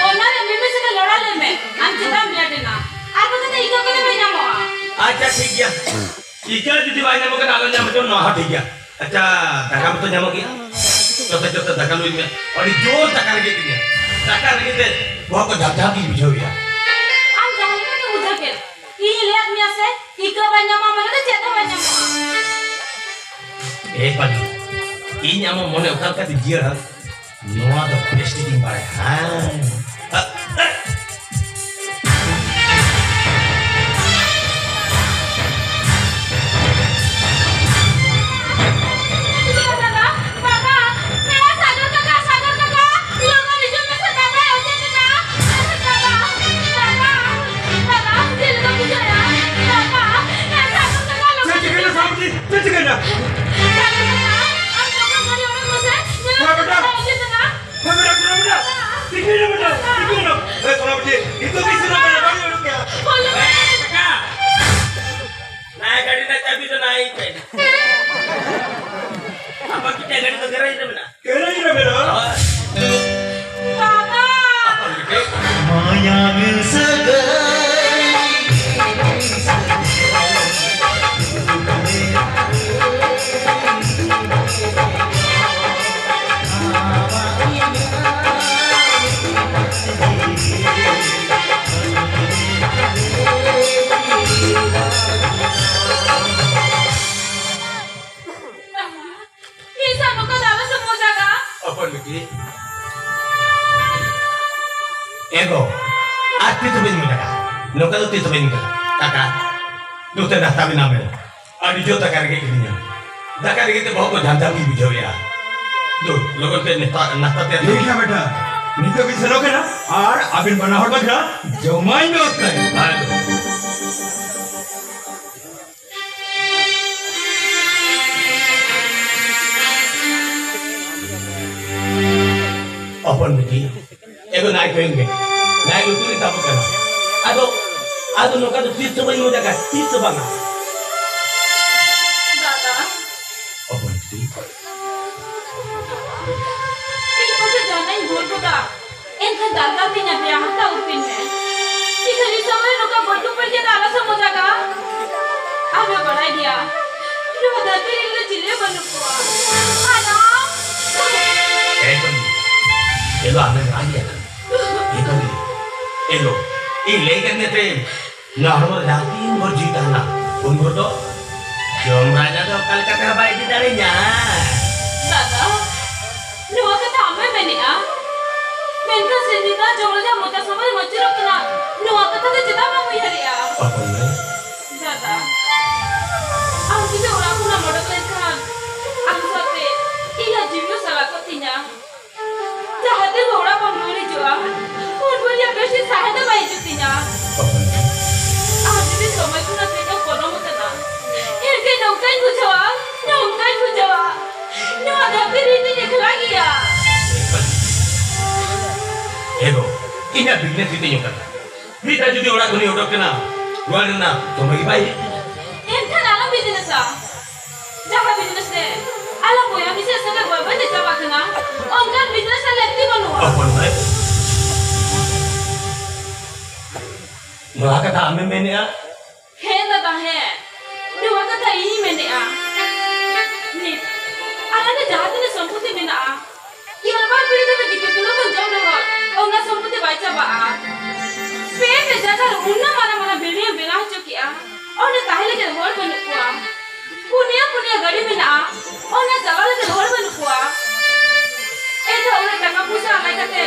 ᱚᱱᱟ ᱨᱮ ᱢᱤᱢᱤ ᱥᱟᱛᱮ ᱡᱚᱲᱟ ᱞᱟᱹᱭ ᱢᱮ, ᱟᱢ ᱪᱮᱫᱟᱜ ᱮᱢ ᱞᱮᱴ ᱮᱱᱟ? ᱟᱨ ᱵᱟᱠᱷᱟᱱ ᱫᱚ ᱤᱠᱟᱹ ᱠᱚᱫᱚ ᱵᱟᱭ ᱧᱟᱢᱚᱜᱼᱟ᱾ ᱟᱪᱪᱷᱟ, ᱴᱷᱤᱠ ᱜᱮᱭᱟ᱾ ᱤᱠᱟᱹ ᱡᱩᱫᱤ ᱵᱟᱭ ᱧᱟᱢᱚᱜ ᱠᱟᱱᱟ, ᱟᱞᱚ ᱧᱟᱢ ᱦᱚᱪᱚ, ᱱᱚᱣᱟ ᱦᱚᱸ ᱴᱷᱤᱠ ᱜᱮᱭᱟ᱾ ᱟᱪᱪᱷᱟ, ᱫᱟᱠᱟ ᱢᱟᱛᱚ ᱧᱟᱢᱚᱜ ᱜᱮᱭᱟ᱾ ᱡᱚᱛᱚ, ᱡᱚᱛᱚ ᱫᱟᱠᱟ ᱞᱩᱭ ᱢᱮ᱾ ᱟᱹᱰᱤ ᱡᱳᱨ ᱫᱟᱠᱟ ᱨᱮᱸᱜᱮᱡ ᱠᱟᱹᱫᱤᱧᱟ᱾ ᱫᱟᱠᱟ ᱨᱮᱸᱜᱮᱡ ᱛᱮ ᱵᱚᱦᱚᱜ ᱠᱚ ᱡᱷᱟᱯ ᱡᱷᱟᱯ ᱜᱤᱧ ᱵᱩᱡᱷᱟᱹᱣ ᱮᱫᱟ᱾ ᱟᱢ ᱡᱟᱦᱟᱸ ᱞᱮᱠᱟ ᱜᱮᱢ ᱵᱩᱡᱷᱟᱹᱣ ᱠᱮᱫ, ᱤᱧ ᱞᱟᱹᱭᱟᱫ ᱢᱮᱭᱟ ᱥᱮ, ᱤᱠᱟᱹ ᱵᱟᱭ ᱧᱟᱢᱚᱜᱼᱟ ᱢᱟᱱᱮ ᱫᱚ ᱪᱮᱫ ᱦᱚᱸ ᱵᱟᱭ ᱧᱟᱢᱚᱜᱼᱟ᱾ ᱮ ᱯᱟᱞᱤ, ᱤᱧ ᱟᱢᱟᱜ ᱢᱚᱱᱮ ᱚᱠᱟ ᱞᱮᱠᱟᱛᱮ ᱡᱤᱭᱟᱹᱲᱟ, ᱱᱚᱣᱟ ᱫᱚ ᱵᱮᱥ ᱴᱷᱤᱠᱤᱧ ᱵᱟᱲᱟᱭᱟ᱾ ᱦᱮᱸ᱾ ᱪᱮᱫ ᱪᱤᱠᱟᱹᱭᱮᱱᱟ ᱥᱟᱢᱩᱫᱤ? ᱪᱮᱫ ᱪᱤᱠᱟᱹᱭᱮᱱᱟ? ᱦᱮᱸ ᱵᱮᱴᱟ, ᱦᱮᱸ ᱵᱮᱴᱟ, ᱠᱩᱞᱟᱹᱣ ᱵᱮᱴᱟ, ᱛᱤᱸᱜᱩᱭ ᱢᱮ ᱵᱮᱴᱟ, ᱛᱤᱸᱜᱩᱭ ᱢᱮ᱾ ᱮ, ᱠᱩᱞᱟᱹᱣ ᱵᱮᱴᱟ, ᱱᱤᱛᱚᱜ ᱜᱮ ᱤᱥᱤᱱ ᱠᱟᱱᱟ, ᱵᱟᱹᱧ ᱩᱰᱩᱠ ᱠᱮᱭᱟ᱾ ᱮ, ᱠᱟᱠᱟ, ᱱᱟᱭ ᱜᱟᱹᱰᱤ ᱨᱮᱱᱟᱜ ᱪᱟᱹᱵᱤ ᱫᱚ ᱱᱟᱭ ᱤᱧ ᱴᱷᱮᱱ᱾ ᱟᱢᱟᱜ ᱠᱤ ᱜᱟᱹᱰᱤ ᱫᱚ ᱜᱮᱨᱮᱡᱽ ᱨᱮ ᱢᱮᱱᱟᱜᱼᱟ? ᱜᱮᱨᱮᱡᱽ ᱨᱮ ᱢᱮᱱᱟᱜᱼᱟ? ᱦᱳᱭ᱾ ᱵᱟᱵᱟ! ᱢᱟᱭᱟᱝ ᱥᱟᱹᱜᱟᱹᱭ᱾ ᱢᱤᱫ ᱥᱟᱶ ᱱᱚᱝᱠᱟ ᱫᱚ ᱟᱞᱚ ᱥᱮ ᱢᱚᱡᱟ ᱠᱟᱜᱼᱟ᱾ ᱚᱠᱚᱭ ᱞᱟᱹᱜᱤᱫ? ᱮ ᱜᱚ, ᱟᱨ ᱛᱤᱥ ᱦᱚᱸ ᱵᱟᱹᱧ ᱢᱚᱡᱟ ᱠᱟᱜᱼᱟ᱾ ᱱᱚᱝᱠᱟ ᱫᱚ ᱛᱤᱥ ᱦᱚᱸ ᱵᱟᱹᱧ ᱢᱚᱡᱟ ᱠᱟᱜᱼᱟ᱾ ᱠᱟᱠᱟ, ᱱᱚᱛᱮ ᱱᱟᱥᱛᱟ ᱵᱮᱱᱟᱣ ᱢᱮ᱾ ᱟᱹᱰᱤ ᱡᱳᱨ ᱫᱟᱠᱟ ᱨᱮᱸᱜᱮᱡ ᱠᱤᱫᱤᱧᱟ᱾ ᱫᱟᱠᱟ ᱨᱮᱸᱜᱮᱡ ᱛᱮ ᱵᱚᱦᱚᱜ ᱠᱚ ᱡᱷᱟᱢ ᱡᱷᱟᱢ ᱜᱤᱧ ᱵᱩᱡᱷᱟᱹᱣᱮᱫᱼᱟ᱾ ᱫᱩ, ᱞᱚᱜᱚᱱ ᱛᱮ ᱱᱟᱥᱛᱟ, ᱱᱟᱥᱛᱟ ᱛᱮᱭᱟᱨ ᱴᱷᱤᱠ ᱢᱮ᱾ ᱜᱮᱭᱟ ᱵᱮᱴᱟ, ᱱᱤᱛᱚᱜ ᱜᱤᱧ ᱥᱮᱱᱚᱜ ᱠᱟᱱᱟ᱾ ᱟᱨ ᱟᱵᱮᱱ ᱵᱟᱱᱟ ᱦᱚᱲ ᱵᱟᱠᱷᱨᱟ ᱡᱚᱢᱟᱜ ᱤᱧ ᱵᱮᱵᱚᱥᱛᱷᱟᱭᱟ᱾ ᱦᱮᱸ, ᱫᱩ᱾ ᱦᱚᱯᱚᱱ ᱵᱤᱴᱤ, ᱮᱜᱳ ᱱᱟᱭ ᱠᱚᱭᱚᱜ ᱢᱮ᱾ ᱱᱟᱭ ᱞᱩᱛᱩᱨ ᱨᱮ ᱛᱟᱵᱚᱜ ᱠᱟᱱᱟ᱾ ᱟᱫᱚ, ᱟᱫᱚ ᱱᱚᱝᱠᱟ ᱫᱚ ᱛᱤᱥ ᱦᱚᱸ ᱵᱟᱹᱧ ᱢᱚᱡᱟ ᱠᱟᱜᱼᱟ, ᱛᱤᱥ ᱦᱚᱸ ᱵᱟᱝᱟ᱾ ᱫᱟᱫᱟ᱾ ᱦᱚᱯᱚᱱ ᱵᱤᱴᱤ᱾ ᱤᱧ ᱯᱟᱥᱮ ᱡᱟᱦᱟᱱᱟᱜ ᱤᱧ ᱵᱷᱩᱞ ᱠᱟᱫᱟ᱾ ᱫᱟᱫᱟ ᱛᱤᱧ ᱟᱯᱮᱭᱟ, ᱦᱟᱛᱟᱣ ᱩᱛᱤᱧ ᱢᱮ᱾ ᱤᱧ ᱫᱚ ᱱᱤᱭᱟᱹ ᱥᱚᱢᱚᱭ ᱱᱚᱝᱠᱟ ᱵᱟᱹᱴᱩ ᱯᱟᱹᱧᱪᱤ ᱫᱚ ᱟᱞᱚ ᱥᱮ ᱢᱚᱡᱟᱜᱟ᱾ ᱟᱯᱮ ᱵᱟᱲᱟᱭ ᱜᱮᱭᱟ, ᱱᱚᱣᱟ ᱫᱷᱟᱹᱨᱛᱤ ᱨᱮ ᱤᱧ ᱫᱚ ᱪᱤᱞᱤ ᱦᱚᱸ ᱵᱟᱹᱱᱩᱜ ᱠᱚᱣᱟ᱾ ᱟᱫᱚ ᱮ ᱵᱟᱹᱵᱩ, ᱮ ᱵᱟ, ᱟᱢᱮᱢ ᱨᱟᱜ ᱜᱮᱭᱟ? ᱮ ᱵᱟᱹᱵᱩ, ᱮ ᱜᱚ, ᱤᱧ ᱞᱟᱹᱭ ᱠᱟᱫ ᱢᱮᱭᱟ ᱛᱮ, ᱱᱚᱣᱟ ᱦᱚᱲᱢᱚ ᱨᱮ ᱡᱟᱦᱟᱸ ᱛᱤᱱ ᱵᱷᱳᱨ ᱡᱤᱣᱤ ᱛᱟᱦᱮᱱᱟ, ᱩᱱ ᱵᱷᱳᱨ ᱫᱚ ᱡᱚᱢ ᱨᱟᱡᱟ ᱫᱚ ᱚᱠᱟ ᱞᱮᱠᱟ ᱛᱮᱦᱚᱸ ᱵᱟᱭ ᱤᱫᱤ ᱫᱟᱲᱮᱭᱟᱧᱟ᱾ ᱫᱟᱫᱟ, ᱱᱚᱣᱟ ᱠᱟᱛᱷᱟ ᱟᱢᱮᱢ ᱢᱮᱱᱮᱜᱼᱟ, ᱢᱮᱱᱠᱷᱟᱱ ᱥᱮᱫᱤᱱ ᱫᱚ ᱡᱚᱢ ᱨᱟᱡᱟ ᱢᱚᱪᱟ ᱥᱚᱢᱚᱭ ᱢᱚᱪᱩᱨᱚᱜ ᱠᱟᱱᱟ, ᱱᱚᱣᱟ ᱠᱟᱛᱷᱟ ᱫᱚ ᱪᱮᱫᱟᱜ ᱵᱟᱢ ᱩᱭᱦᱟᱹᱨᱮᱜᱼᱟ? ᱚᱠᱚᱭ ᱢᱮ? ᱫᱟᱫᱟ, ᱟᱢ ᱡᱩᱫᱤ ᱚᱲᱟᱜ ᱠᱷᱚᱱᱟᱜ ᱚᱰᱚᱠ ᱞᱮᱱᱠᱷᱟᱱ, ᱟᱢ ᱥᱟᱶᱛᱮ ᱤᱧᱟᱹᱜ ᱡᱤᱣᱤ ᱦᱚᱸ ᱥᱟᱞᱟ ᱠᱚᱜ ᱛᱤᱧᱟ᱾ ᱡᱟᱦᱟᱸ ᱛᱤᱱ ᱚᱲᱟᱜ ᱵᱚᱱ ᱨᱩᱣᱟᱹᱲ ᱦᱤᱡᱩᱜᱼᱟ, ᱩᱱ ᱵᱷᱳᱨ ᱤᱧᱟᱹᱜ ᱵᱮᱥ ᱴᱷᱤᱠ ᱥᱟᱦᱮᱫ ᱫᱚ ᱵᱟᱭ ᱦᱤᱡᱩᱜ ᱛᱤᱧᱟ᱾ ᱟᱨ ᱡᱩᱫᱤ ᱥᱚᱢᱚᱭ ᱠᱷᱚᱱᱟᱜ ᱠᱟᱹᱡ ᱮᱢ ᱯᱚᱞᱚᱢ ᱟᱠᱟᱱᱟ, ᱮᱱᱠᱷᱟᱱ ᱱᱚᱝᱠᱟᱧ ᱵᱩᱡᱷᱟᱹᱣᱟ, ᱱᱚᱝᱠᱟᱧ ᱵᱩᱡᱷᱟᱹᱣᱟ, ᱱᱚᱣᱟ ᱫᱷᱟᱹᱨᱛᱤ ᱨᱮ ᱤᱧ ᱫᱚᱧ ᱮᱠᱞᱟ ᱜᱮᱭᱟ᱾ ᱮ ᱜᱚ, ᱤᱧᱟᱹᱜ ᱵᱤᱜᱽᱱᱮᱥ ᱜᱮᱛᱤᱧ ᱚᱱᱠᱟᱱᱟ᱾ ᱢᱤᱫ ᱫᱷᱟᱣ ᱡᱩᱫᱤ ᱚᱲᱟᱜ ᱠᱷᱚᱱᱤᱧ ᱚᱰᱚᱠ ᱠᱟᱱᱟ, ᱨᱩᱣᱟᱹᱲ ᱨᱮᱱᱟᱜ ᱥᱚᱢᱚᱭ ᱜᱮ ᱵᱟᱭ ᱦᱩᱭᱩᱜ ᱛᱤᱧᱟ᱾ ᱮᱱᱠᱷᱟᱱ ᱟᱞᱚᱢ ᱵᱤᱡᱽᱱᱮᱥᱟ᱾ ᱡᱟᱦᱟᱸ ᱵᱤᱡᱽᱱᱮᱥ ᱨᱮ ᱟᱞᱟᱝ ᱵᱚᱭᱦᱟ ᱢᱤᱥᱮ ᱥᱟᱞᱟᱜ ᱜᱚᱲᱵᱚ ᱛᱮ ᱪᱟᱵᱟᱜ ᱠᱟᱱᱟ, ᱚᱱᱠᱟᱱ ᱵᱤᱡᱽᱱᱮᱥ ᱨᱮ ᱞᱟᱹᱠᱛᱤ ᱵᱟᱹᱱᱩᱜᱼᱟ᱾ ᱦᱚᱯᱚᱱ ᱢᱟᱹᱭ, ᱱᱚᱣᱟ ᱠᱟᱛᱷᱟ ᱟᱢᱮᱢ ᱢᱮᱱᱮᱜᱼᱟ? ᱦᱮᱸ ᱫᱟᱫᱟ, ᱦᱮᱸ, ᱱᱚᱣᱟ ᱠᱟᱛᱷᱟ ᱤᱧᱤᱧ ᱢᱮᱱᱮᱜᱼᱟ᱾ ᱱᱤᱛ ᱟᱞᱟᱝ ᱨᱮ ᱡᱟᱦᱟᱸ ᱛᱤᱱᱟᱹᱜ ᱥᱚᱢᱯᱚᱛᱤ ᱢᱮᱱᱟᱜᱼᱟ, ᱜᱮᱞᱵᱟᱨ ᱯᱤᱲᱦᱤ ᱫᱷᱟᱹᱵᱤᱡ ᱡᱩᱫᱤ ᱛᱩᱞᱟᱹ ᱵᱚᱱ ᱡᱚᱢ ᱨᱮᱦᱚᱸ, ᱚᱱᱟ ᱥᱚᱢᱯᱚᱛᱤ ᱵᱟᱭ ᱪᱟᱵᱟᱜᱼᱟ᱾ ᱯᱮ ᱯᱮ ᱡᱟᱭᱜᱟ ᱨᱮ ᱩᱱᱟᱹᱜ ᱢᱟᱨᱟᱝ ᱢᱟᱨᱟᱝ ᱵᱤᱞᱰᱤᱝ ᱮᱢ ᱵᱮᱱᱟᱣ ᱦᱚᱪᱚ ᱠᱮᱜᱼᱟ, ᱚᱸᱰᱮ ᱛᱟᱦᱮᱸ ᱞᱟᱹᱜᱤᱫ ᱦᱚᱲ ᱵᱟᱹᱱᱩᱜ ᱠᱚᱣᱟ᱾ ᱯᱩᱱᱭᱟᱹ ᱯᱩᱱᱭᱟᱹ ᱜᱟᱹᱰᱤ ᱢᱮᱱᱟᱜᱼᱟ, ᱚᱱᱟ ᱪᱟᱞᱟᱣ ᱞᱟᱹᱜᱤᱫ ᱦᱚᱲ ᱵᱟᱹᱱᱩᱜ ᱠᱚᱣᱟ᱾ ᱮᱱᱦᱚᱸ ᱩᱱᱟᱹᱜ ᱴᱟᱠᱟ ᱯᱩᱭᱥᱟᱹ ᱟᱞᱟᱭ ᱠᱟᱛᱮ,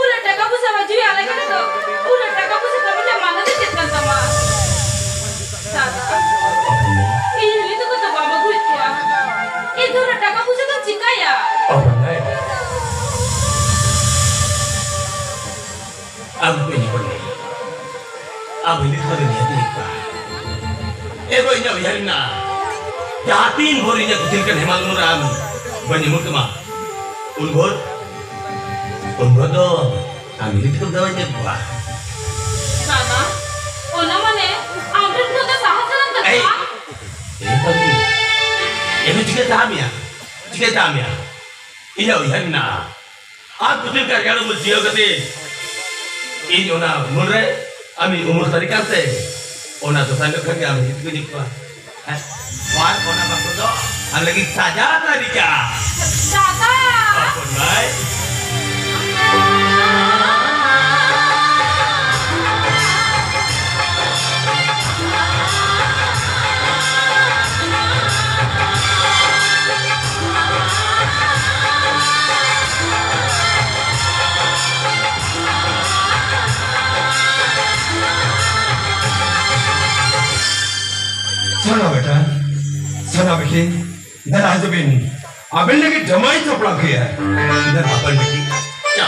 ᱩᱱᱟᱹᱜ ᱴᱟᱠᱟ ᱯᱩᱭᱥᱟᱹ ᱟᱢᱟᱜ ᱡᱤᱣᱤ ᱟᱞᱟᱭ ᱠᱟᱛᱮ ᱫᱚ, ᱩᱱᱟᱹᱜ ᱴᱟᱠᱟ ᱯᱩᱭᱥᱟᱹ ᱛᱟᱵᱚ ᱨᱮᱭᱟᱜ ᱢᱟᱱᱮ ᱫᱚ ᱪᱮᱫ ᱠᱟᱱ ᱛᱟᱢᱟ? ᱫᱟᱫᱟ, ᱤᱧ ᱦᱤᱞᱤ ᱛᱟᱠᱚ ᱫᱚ ᱵᱟᱢ ᱟᱹᱜᱩᱭᱮᱫ ᱠᱚᱣᱟ᱾ ᱤᱧ ᱫᱚ ᱚᱱᱟ ᱴᱟᱠᱟ ᱯᱩᱭᱥᱟᱹ ᱫᱚᱧ ᱪᱤᱠᱟᱹᱭᱟ? ᱚ ᱵᱟᱝᱟᱭ᱾ ᱟᱢ ᱠᱚ ᱤᱧ ᱵᱚᱱ ᱞᱟᱹᱭ᱾ ᱟᱢ ᱦᱤᱞᱤ ᱛᱟᱠᱚ ᱫᱚ ᱱᱤᱦᱟᱹᱛ ᱤᱧ ᱠᱚᱣᱟ᱾ ᱮ ᱜᱚ, ᱤᱧᱟᱹᱜ ᱩᱭᱦᱟᱹᱨ ᱢᱮᱱᱟᱜᱼᱟ᱾ ᱡᱟᱦᱟᱸ ᱛᱤᱱ ᱵᱷᱳᱨ ᱤᱧᱟᱹᱜ ᱯᱩᱛᱷᱤ ᱞᱮᱠᱟᱱ ᱦᱮᱢᱟᱞ ᱩᱢᱩᱞ ᱨᱮ ᱟᱢ ᱵᱟᱹᱧ ᱩᱢᱩᱞ ᱠᱟᱢᱟ, ᱩᱱ ᱵᱷᱳᱨ, ᱩᱱ ᱵᱷᱳᱨ ᱫᱚ ᱟᱢ ᱦᱤᱞᱤ ᱛᱟᱠᱚ ᱫᱚ ᱵᱟᱹᱧ ᱧᱮᱞ ᱠᱚᱣᱟ᱾ ᱫᱟᱫᱟ, ᱚᱱᱟ ᱢᱟᱱᱮ ᱟᱢ ᱨᱮᱱ ᱠᱚ ᱫᱚ ᱥᱟᱦᱟ ᱥᱟᱞᱟᱢ ᱮᱭ, ᱠᱟᱱᱟ? ᱮᱭ ᱵᱟᱹᱵᱩ, ᱮ ᱫᱚ ᱪᱤᱠᱟᱹ ᱛᱟᱦᱮᱸ ᱢᱮᱭᱟ? ᱪᱤᱠᱟᱹ ᱛᱟᱦᱮᱸ ᱢᱮᱭᱟ? ᱤᱧᱟᱹᱜ ᱩᱭᱦᱟᱹᱨ ᱢᱮᱱᱟᱜᱼᱟ᱾ ᱟᱨ ᱯᱩᱛᱷᱤ ᱠᱟᱨᱡᱟᱞᱚᱭ ᱢᱩᱞ ᱪᱤᱭᱟᱹᱣ ᱠᱟᱛᱮ ᱤᱧ ᱚᱱᱟ ᱩᱢᱩᱞ ᱨᱮ ᱟᱢᱤᱧ ᱩᱢᱩᱞ ᱥᱟᱹᱨᱤ ᱠᱟᱱᱛᱮ, ᱚᱱᱟ ᱫᱚᱥᱟᱨ ᱦᱤᱞᱳᱜ ᱠᱷᱟᱱ ᱜᱮ ᱟᱢ ᱦᱤᱡᱩᱜ ᱠᱚ ᱤᱫᱤ ᱠᱚᱣᱟ᱾ ᱦᱮᱸ? ᱟᱨ ᱚᱱᱟ ᱵᱟᱠᱚ ᱫᱚ ᱟᱢ ᱞᱟᱹᱜᱤᱫ ᱥᱟᱡᱟ ᱛᱟᱹᱨᱤᱠᱟ᱾ ᱫᱟᱫᱟ! ᱦᱚᱯᱚᱱ ᱵᱷᱟᱭ᱾ ᱥᱚᱱᱟ ᱵᱮᱴᱟ, ᱥᱚᱱᱟ ᱵᱤᱴᱤ, ᱫᱮᱞᱟ ᱦᱤᱡᱩᱜ ᱵᱤᱱ᱾ ᱟᱵᱮᱱ ᱞᱟᱹᱜᱤᱫ ᱡᱟᱢᱟᱭ ᱥᱟᱯᱲᱟᱣ ᱠᱮᱜᱼᱟ᱾ ᱫᱮᱞᱟ ᱟᱵᱮᱱ ᱞᱟᱹᱜᱤᱫ᱾ ᱪᱚ,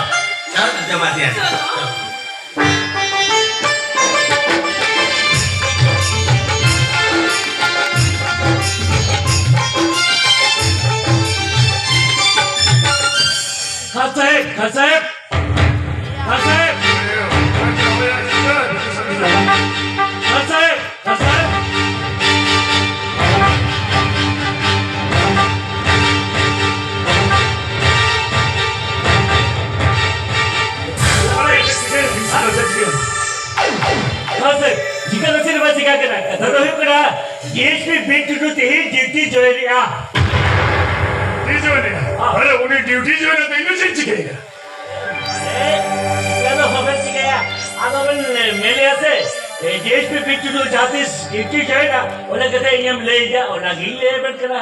ᱪᱚ, ᱡᱟᱢᱟᱭ ᱛᱮᱭᱟᱨ᱾ ᱪᱚ᱾ ᱠᱷᱟᱱ ᱥᱟᱦᱮᱵ, ᱠᱷᱟᱱ ᱥᱟᱦᱮᱵ, ᱠᱷᱟᱱ ᱥᱟᱦᱮᱵ, ᱠᱷᱟᱱ ᱥᱟᱦᱮᱵ, ᱠᱷᱟᱱ ᱥᱟᱦᱮᱵ᱾ ᱦᱮᱸ ᱥᱮ, ᱪᱤᱠᱟᱹ ᱫᱚ ᱪᱮᱫ ᱦᱚᱸ ᱵᱟᱭ ᱪᱤᱠᱟᱹ ᱠᱟᱱᱟ᱾ ᱠᱟᱛᱷᱟ ᱫᱚ ᱦᱩᱭᱩᱜ ᱠᱟᱱᱟ, ᱰᱤ ᱮᱥ ᱯᱤ ᱵᱤᱨ ᱴᱩᱰᱩ ᱛᱮᱦᱮᱧ ᱰᱤᱭᱩᱴᱤ ᱡᱚᱭᱮᱱ ᱮᱫᱼᱟ᱾ ᱰᱤᱭᱩᱴᱤ ᱡᱚᱭᱮᱱ ᱮᱫᱼᱟ? ᱦᱮᱸ᱾ ᱟᱨᱮ, ᱩᱱᱤ ᱰᱤᱭᱩᱴᱤ ᱡᱚᱭᱮᱱ ᱮᱫ ᱫᱚ ᱤᱧ ᱫᱚ ᱪᱮᱫ ᱤᱧ ᱪᱤᱠᱟᱹᱭᱮᱫᱼᱟ? ᱮ, ᱪᱤᱠᱟᱹ ᱫᱚ ᱵᱟᱵᱮᱱ ᱪᱤᱠᱟᱹᱭᱟ᱾ ᱟᱫᱚ ᱵᱮᱱ ᱢᱮᱱᱮᱫᱼᱟ ᱥᱮ, ᱮ, ᱰᱤ ᱮᱥ ᱯᱤ ᱵᱤᱨ ᱴᱩᱰᱩ ᱡᱟᱦᱟᱸ ᱛᱤᱥ ᱰᱤᱭᱩᱴᱤ ᱡᱚᱭᱮᱱᱟ, ᱚᱱᱟ ᱠᱟᱛᱷᱟ ᱤᱧᱮᱢ ᱞᱟᱹᱭᱮᱫᱼᱟ, ᱚᱱᱟᱜᱤᱧ ᱞᱟᱹᱭ ᱟᱵᱮᱱ ᱠᱟᱱᱟ᱾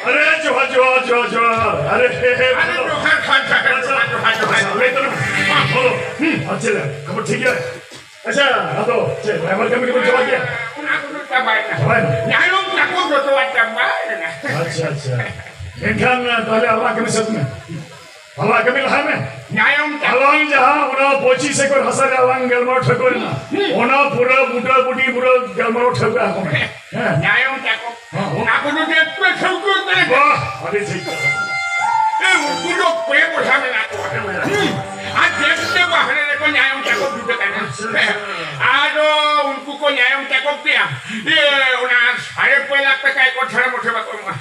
ᱟᱨᱮ, ᱡᱚᱦᱟᱨ, ᱡᱚᱦᱟᱨ, ᱡᱚᱦᱟᱨ, ᱡᱚᱦᱟᱨ᱾ ᱟᱨᱮ, ᱦᱮ, ᱦᱮ, ᱟᱨᱮ, ᱵᱚᱞᱚ᱾ ᱡᱚᱦᱟᱨ, ᱡᱚᱦᱟᱨ, ᱡᱚᱦᱟᱨ, ᱟᱪᱪᱷᱟ, ᱡᱚᱦᱟᱨ, ᱡᱚᱦᱟᱨ, ᱡᱚᱦᱟᱨ᱾ ᱟᱪᱪᱷᱟ, ᱞᱟᱹᱭ ᱛᱟᱞᱟᱝ ᱢᱮ᱾ ᱦᱮᱸ, ᱵᱚᱞᱚ᱾ ᱦᱩᱸ, ᱟᱨ ᱪᱮᱫ ᱞᱮᱠᱟ? ᱠᱷᱚᱵᱚᱨ ᱴᱷᱤᱠ ᱜᱮᱭᱟ? ᱟᱪᱪᱷᱟ, ᱟᱫᱚ ᱪᱮᱫ, ᱨᱟᱭᱵᱟᱨ ᱠᱟᱹᱢᱤ ᱠᱚᱵᱚᱱ ᱪᱟᱵᱟ ᱠᱮᱫᱟ? ᱚᱱᱟ ᱠᱚᱫᱚ ᱪᱟᱵᱟᱭᱮᱱᱟ᱾ ᱪᱟᱵᱟᱭᱮᱱᱟ? ᱧᱟᱭᱚᱢ ᱛᱟᱠᱚ ᱡᱚᱛᱚᱣᱟᱜ ᱪᱟᱵᱟᱭᱮᱱᱟ᱾ ᱟᱪᱪᱷᱟ, ᱟᱪᱪᱷᱟ᱾ ᱮᱱᱠᱷᱟᱱ, ᱛᱟᱦᱞᱮ ᱟᱞᱟᱝ ᱠᱟᱹᱢᱤ ᱥᱟᱹᱛ ᱢᱮ᱾ ᱟᱞᱟᱝ ᱠᱟᱹᱢᱤ ᱞᱟᱦᱟᱭ ᱢᱮ᱾ ᱧᱟᱭᱚᱢ ᱛᱟᱠᱚ᱾ ᱟᱞᱟᱝ ᱡᱟᱦᱟᱸ ᱚᱱᱟ ᱯᱚᱸᱪᱤᱥ ᱮᱠᱚᱨ ᱦᱟᱥᱟ ᱨᱮ ᱟᱞᱟᱝ ᱜᱟᱞᱢᱟᱨᱟᱣ ᱴᱷᱟᱹᱣᱠᱟᱹ ᱞᱮᱱᱟ, ᱦᱩᱸ᱾ ᱚᱱᱟ ᱯᱩᱨᱟᱹ ᱵᱩᱴᱟᱹ ᱵᱩᱴᱤ ᱯᱩᱨᱟᱹ ᱜᱟᱞᱢᱟᱨᱟᱣ ᱴᱷᱟᱹᱣᱠᱟᱹ ᱟᱠᱚ ᱢᱮ᱾ ᱦᱮᱸ᱾ ᱧᱟᱭᱚᱢ ᱛᱟᱠᱚ᱾ ᱦᱚᱸ᱾ ᱚᱱᱟ ᱠᱚᱫᱚ ᱪᱮᱫ ᱯᱮ ᱴᱷᱟᱹᱣᱠᱟᱹ ᱩᱛᱟᱹᱨ ᱟᱠᱟᱫᱟ? ᱵᱟᱦ, ᱟᱹᱰᱤ ᱴᱷᱤᱠ ᱠᱟᱛᱷᱟ᱾ ᱮ, ᱩᱱᱠᱩ ᱫᱚ ᱯᱮ ᱵᱚᱭᱦᱟ ᱢᱮᱱᱟᱜ ᱠᱚᱣᱟ᱾ ᱦᱩᱸ᱾ ᱟᱨ ᱪᱮᱫ ᱛᱮ ᱵᱟᱦᱨᱮ ᱨᱮᱠᱚ ᱧᱟᱭᱚᱢ ᱛᱟᱠᱚ ᱡᱩᱴ ᱟᱠᱟᱱᱟ? ᱟᱪᱪᱷᱟ, ᱟᱪᱪᱷᱟ᱾ ᱟᱫᱚ ᱩᱱᱠᱩ ᱠᱚ ᱧᱟᱭᱚᱢ ᱛᱟᱠᱚ ᱯᱮᱭᱟ᱾ ᱤᱭᱟᱹ, ᱚᱱᱟ ᱥᱟᱲᱮ ᱯᱮ ᱞᱟᱠᱷ ᱴᱟᱠᱟ ᱮᱠᱚᱨ ᱪᱷᱟᱲᱟ ᱢᱚᱴᱷᱮ ᱵᱟᱠᱚ ᱮᱢᱚᱜᱼᱟ᱾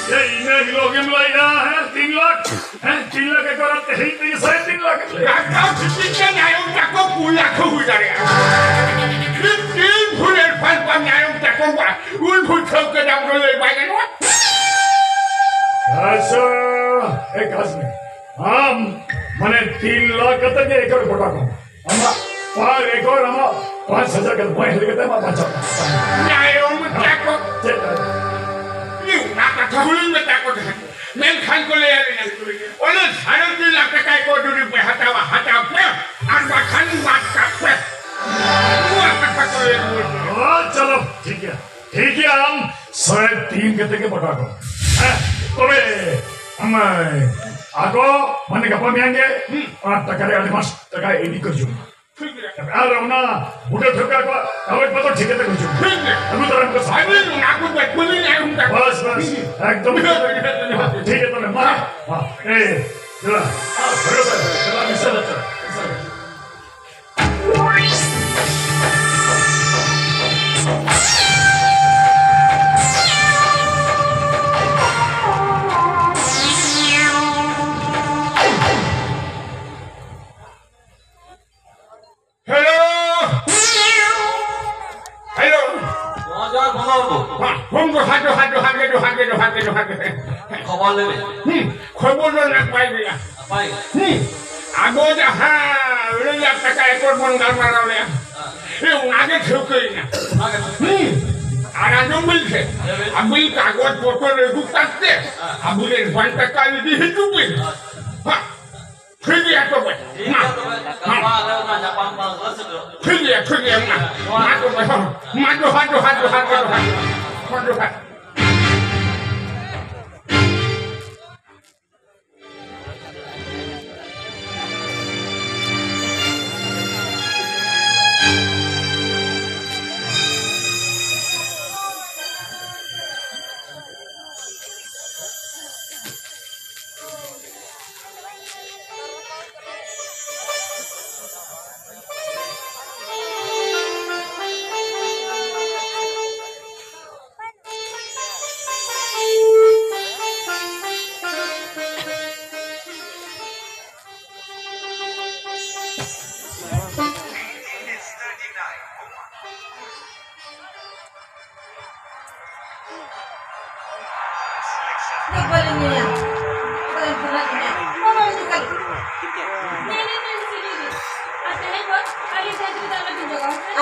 ᱮ, ᱤᱱᱟᱹ ᱦᱤᱞᱳᱜ ᱜᱮᱢ ᱞᱟᱹᱭᱟ, ᱦᱮᱸ, ᱛᱤᱱ ᱞᱟᱠᱷ? ᱦᱮᱸ, ᱛᱤᱱ ᱞᱟᱠᱷ ᱮᱠᱚᱨ ᱟᱨ ᱛᱮᱦᱮᱧ ᱛᱮᱜᱮ ᱥᱟᱲᱮ ᱛᱤᱱ ᱞᱟᱠᱷ ᱮᱢ ᱞᱟᱹᱭᱟ? ᱨᱟᱠᱟᱵ ᱪᱤᱠᱤ ᱛᱮ ᱧᱟᱭᱚᱢ ᱛᱟᱠᱚ ᱯᱩᱱ ᱞᱟᱠᱷ ᱦᱚᱸ ᱦᱩᱭ ᱫᱟᱲᱮᱭᱟᱜᱼᱟ᱾ ᱛᱤᱱ ᱯᱷᱩᱴ ᱮᱨ ᱯᱷᱟᱱ ᱯᱟᱢ ᱧᱟᱭᱚᱢ ᱛᱟᱠᱚ ᱵᱟ, ᱩᱱ ᱯᱷᱩᱴ ᱴᱷᱟᱹᱣᱠᱟᱹ ᱫᱟᱢ ᱫᱚ ᱞᱟᱹᱭ ᱵᱟᱭ ᱜᱟᱱᱚᱜᱼᱟ᱾ ᱟᱪᱪᱷᱟ, ᱮ ᱠᱟᱥᱢᱤ, ᱟᱢ ᱢᱟᱱᱮ ᱛᱤᱱ ᱞᱟᱠᱷ ᱠᱟᱛᱮ ᱜᱮ ᱮᱠᱚᱨ ᱜᱚᱴᱟ ᱠᱚ᱾ ᱟᱢᱟᱜ per acre ᱟᱢᱟᱜ ᱯᱟᱸᱪ ᱦᱟᱡᱟᱨ ᱠᱟᱛᱮ, ᱵᱟᱭ ᱦᱟᱡᱟᱨ ᱠᱟᱛᱮ ᱟᱢᱟᱜ ᱵᱟᱧᱪᱟᱣ ᱠᱟᱱᱟ᱾ ᱧᱟᱭᱚᱢ ᱛᱟᱠᱚ᱾ ᱪᱮᱫ? ᱤᱧ ᱚᱱᱟ ᱠᱟᱛᱷᱟ ᱦᱚᱸᱧ ᱢᱮᱛᱟ ᱠᱚ ᱛᱟᱦᱮᱸᱫ, ᱢᱮᱱᱠᱷᱟᱱ ᱠᱚ ᱞᱟᱹᱭᱟ ᱞᱤᱧᱟ, ᱚᱱᱮ ᱥᱟᱲᱮ ᱛᱤᱱ ᱞᱟᱠᱷ ᱴᱟᱠᱟ ᱮᱠᱚᱨ ᱡᱩᱫᱤ ᱯᱮ ᱦᱟᱛᱟᱣᱟ, ᱦᱟᱛᱟᱣ ᱯᱮ, ᱟᱨ ᱵᱟᱠᱷᱟᱱ ᱵᱟᱫ ᱠᱟᱜ ᱯᱮ᱾ ᱱᱚᱣᱟ ᱠᱟᱛᱷᱟ ᱠᱚ ᱞᱟᱹᱭᱟ ᱨᱩᱣᱟᱹᱲ ᱠᱟᱱᱟ᱾ ᱦᱚᱸ, ᱪᱚᱞᱚ, ᱴᱷᱤᱠ ᱜᱮᱭᱟ, ᱴᱷᱤᱠ ᱜᱮᱭᱟ, ᱟᱢ ᱥᱟᱲᱮ ᱛᱤᱱ ᱠᱟᱛᱮ ᱜᱮ ᱯᱟᱴᱟ ᱠᱚ᱾ ᱦᱮᱸ, ᱛᱚᱵᱮ ᱟᱢ ᱟᱜᱚ ᱢᱟᱱᱮ ᱜᱟᱯᱟ ᱢᱮᱭᱟᱝ ᱜᱮ, ᱦᱩᱸ, ᱚᱱᱟ ᱴᱟᱠᱟ ᱨᱮ advance ᱴᱟᱠᱟ ᱤᱫᱤ ᱠᱚ ᱦᱤᱡᱩᱜ ᱢᱟ᱾ ᱴᱷᱤᱠ ᱜᱮᱭᱟ᱾ ᱟᱨ ᱚᱱᱟ ᱵᱩᱴᱟᱹ ᱴᱷᱟᱹᱣᱠᱟᱹ ᱠᱚᱣᱟᱜ ᱠᱟᱜᱚᱡᱽ ᱯᱚᱛᱚᱨ ᱴᱷᱤᱠ ᱠᱟᱛᱮ ᱠᱚ ᱦᱤᱡᱩᱜ ᱢᱟ᱾ ᱴᱷᱤᱠ ᱜᱮᱭᱟ᱾ ᱟᱹᱜᱩ ᱛᱟᱨᱟ ᱠᱚ ᱥᱟᱵ᱾ ᱟᱹᱵᱤᱱ ᱚᱱᱟ ᱠᱚ ᱵᱮᱠ ᱠᱚᱵᱤᱱ ᱮᱢ ᱠᱟᱜ ᱵᱟᱥ, ᱵᱟᱥ᱾ ᱦᱩᱸ᱾ ᱮᱠᱫᱚᱢ᱾ ᱴᱷᱤᱠ ᱜᱮᱭᱟ, ᱛᱟᱦᱞᱮ ᱢᱟ᱾ ᱢᱟ᱾ ᱮ, ᱪᱟᱞᱟ᱾ ᱦᱮᱸ, ᱵᱷᱟᱹᱜᱤ ᱥᱮ᱾ ᱪᱟᱞᱟ, ᱢᱤᱥᱟ ᱪᱟᱞᱟ, ᱢᱤᱥᱟ᱾ Hello! Hello! ᱡᱚᱦᱟᱨ, ᱡᱚᱦᱟᱨ, ᱵᱚᱸᱜᱟ ᱵᱩᱨᱩ᱾ ᱦᱮᱸ, ᱦᱩᱸ, ᱡᱚᱦᱟᱨ, ᱡᱚᱦᱟᱨ, ᱡᱚᱦᱟᱨ ᱜᱮ, ᱡᱚᱦᱟᱨ ᱜᱮ, ᱡᱚᱦᱟᱨ ᱜᱮ, ᱡᱚᱦᱟᱨ ᱜᱮ᱾ ᱠᱷᱚᱵᱚᱨ ᱞᱟᱹᱭ ᱢᱮ᱾ ᱦᱩᱸ, ᱠᱷᱚᱵᱚᱨ ᱫᱚ ᱱᱟᱯᱟᱭ ᱜᱮᱭᱟ᱾ ᱱᱟᱯᱟᱭ ᱜᱮ? ᱦᱩᱸ, ᱟᱵᱚ ᱡᱟᱦᱟᱸ ᱟᱹᱲᱟᱹᱭ ᱞᱟᱠᱷ ᱴᱟᱠᱟ ᱮᱠᱚᱨ ᱵᱚᱱ ᱜᱟᱞᱢᱟᱨᱟᱣ ᱞᱮᱜᱼᱟ, ᱦᱮᱸ᱾ ᱮ, ᱚᱱᱟ ᱜᱮ ᱴᱷᱟᱹᱣᱠᱟᱹᱭᱮᱱᱟ᱾ ᱚᱱᱟ ᱜᱮ ᱴᱷᱟᱹᱣᱠᱟᱹ᱾ ᱦᱩᱸ, ᱟᱨ ᱟᱸᱡᱚᱢ ᱵᱤᱱ ᱥᱮ, ᱦᱮᱸ, ᱞᱟᱹᱭ ᱵᱤᱱ᱾ ᱟᱹᱵᱤᱱ ᱠᱟᱜᱚᱡᱽ ᱯᱚᱛᱚᱨ ᱩᱰᱩᱠ ᱠᱟᱛᱮ, ᱦᱮᱸ᱾ ᱟᱵᱚ advance ᱴᱟᱠᱟ ᱤᱫᱤ ᱦᱤᱡᱩᱜ ᱵᱤᱱ᱾ ᱦᱮᱸ᱾ ᱦᱮᱸ᱾ ᱴᱷᱤᱠ ᱜᱮᱭᱟ ᱛᱚᱵᱮ᱾ ᱴᱷᱤᱠ ᱢᱟ᱾ ᱜᱮᱭᱟ ᱛᱚᱵᱮ, ᱜᱟᱯᱟ ᱟᱞᱮ ᱚᱱᱟ ᱧᱟᱯᱟᱢ ᱵᱟᱝ ᱨᱟᱹᱥᱠᱟᱹ᱾ ᱴᱷᱤᱠ ᱜᱮᱭᱟ, ᱴᱷᱤᱠ ᱜᱮᱭᱟ, ᱢᱟ᱾ ᱢᱟ ᱛᱚᱵᱮ, ᱦᱚᱸ᱾ ᱢᱟ ᱡᱚᱦᱟᱨ, ᱡᱚᱦᱟᱨ, ᱡᱚᱦᱟᱨ, ᱡᱚᱦᱟᱨ᱾ ᱦᱚᱸ, ᱡᱚᱦᱟᱨ᱾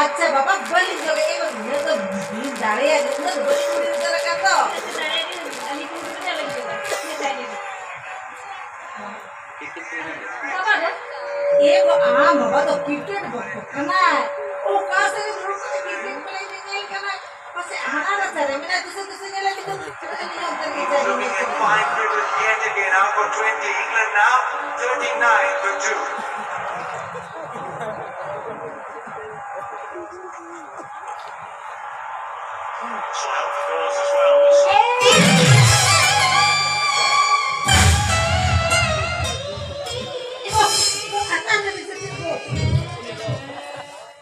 ᱟᱪᱪᱷᱟ ᱵᱟᱵᱟ, ᱵᱟᱹᱞᱤᱧ ᱡᱚᱜᱟ, ᱮ ᱵᱟᱵᱟ, ᱤᱱᱟᱹᱜ ᱫᱚ ᱵᱤᱱ ᱫᱟᱲᱮᱭᱟᱜ ᱜᱮ, ᱩᱱᱟᱹᱜ ᱫᱚ ᱵᱟᱹᱞᱤᱧ ᱩᱭᱦᱟᱹᱨ ᱩᱛᱟᱹᱨ ᱟᱠᱟᱫ ᱫᱚ᱾ ᱵᱟᱵᱟ ᱫᱚ? ᱮ ᱵᱟᱵᱟ, ᱟᱢ ᱵᱟᱵᱟ ᱫᱚ ᱠᱨᱤᱠᱮᱴ ᱵᱷᱚᱠᱛᱚ ᱠᱟᱱᱟᱭ᱾ ᱚᱠᱟ ᱥᱮᱫ ᱨᱮ ᱫᱩᱲᱩᱵ ᱠᱟᱛᱮ ᱠᱨᱤᱠᱮᱴ ᱯᱞᱮ ᱧᱮᱧᱮᱞ ᱠᱟᱱᱟᱭ? ᱯᱟᱥᱮ ᱦᱟᱱᱟ ᱨᱟᱪᱟ ᱨᱮ ᱢᱮᱱᱟᱭ, ᱫᱩᱥᱨᱟᱹ ᱫᱩᱥᱨᱟᱹ ᱧᱮᱞᱮ ᱠᱤᱱᱛᱩ ᱩᱱᱤ ᱚᱱᱛᱮ ᱨᱮᱜᱮ ᱪᱟᱞᱟᱜ ᱠᱟᱱᱟ᱾ Five minutes yet again, out for twenty, England now thirty-nine for two.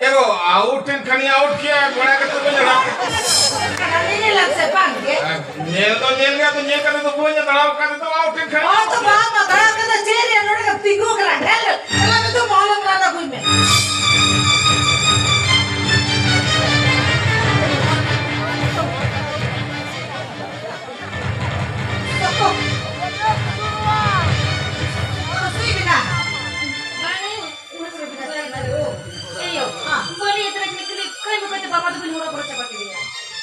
ᱮᱜᱳ, ᱟᱣᱩᱴ ᱮᱱ ᱠᱷᱟᱱᱤᱧ ᱟᱣᱩᱴ ᱠᱮᱭᱟ, ᱵᱟᱲᱟ ᱠᱟᱛᱮ ᱵᱟᱹᱧ ᱟᱲᱟᱜ᱾ ᱧᱮᱞ ᱥᱮ ᱵᱟᱝ ᱜᱮ? ᱧᱮᱞ ᱫᱚ ᱧᱮᱞ ᱜᱮ, ᱟᱫᱚ ᱧᱮᱞ ᱠᱟᱛᱮ ᱫᱚ ᱵᱟᱹᱧ ᱟᱲᱟᱜ ᱠᱟᱛᱮ ᱫᱚ ᱟᱣᱩᱴ ᱮᱱ ᱠᱷᱟᱱ᱾ ᱚ, ᱛᱚ ᱵᱟᱝ, ᱵᱟᱝ, ᱫᱟᱲᱟ ᱠᱟᱛᱮ ᱪᱮᱫ ᱨᱮ ᱱᱚᱰᱮ ᱠᱚ ᱛᱤᱸᱜᱩ ᱠᱟᱱᱟ, ᱰᱷᱮᱨ ᱪᱟᱞᱟᱣ ᱢᱮ ᱛᱚ, ᱢᱚᱦᱞᱚᱛ ᱨᱟᱱ ᱟᱹᱜᱩᱭ ᱢᱮ᱾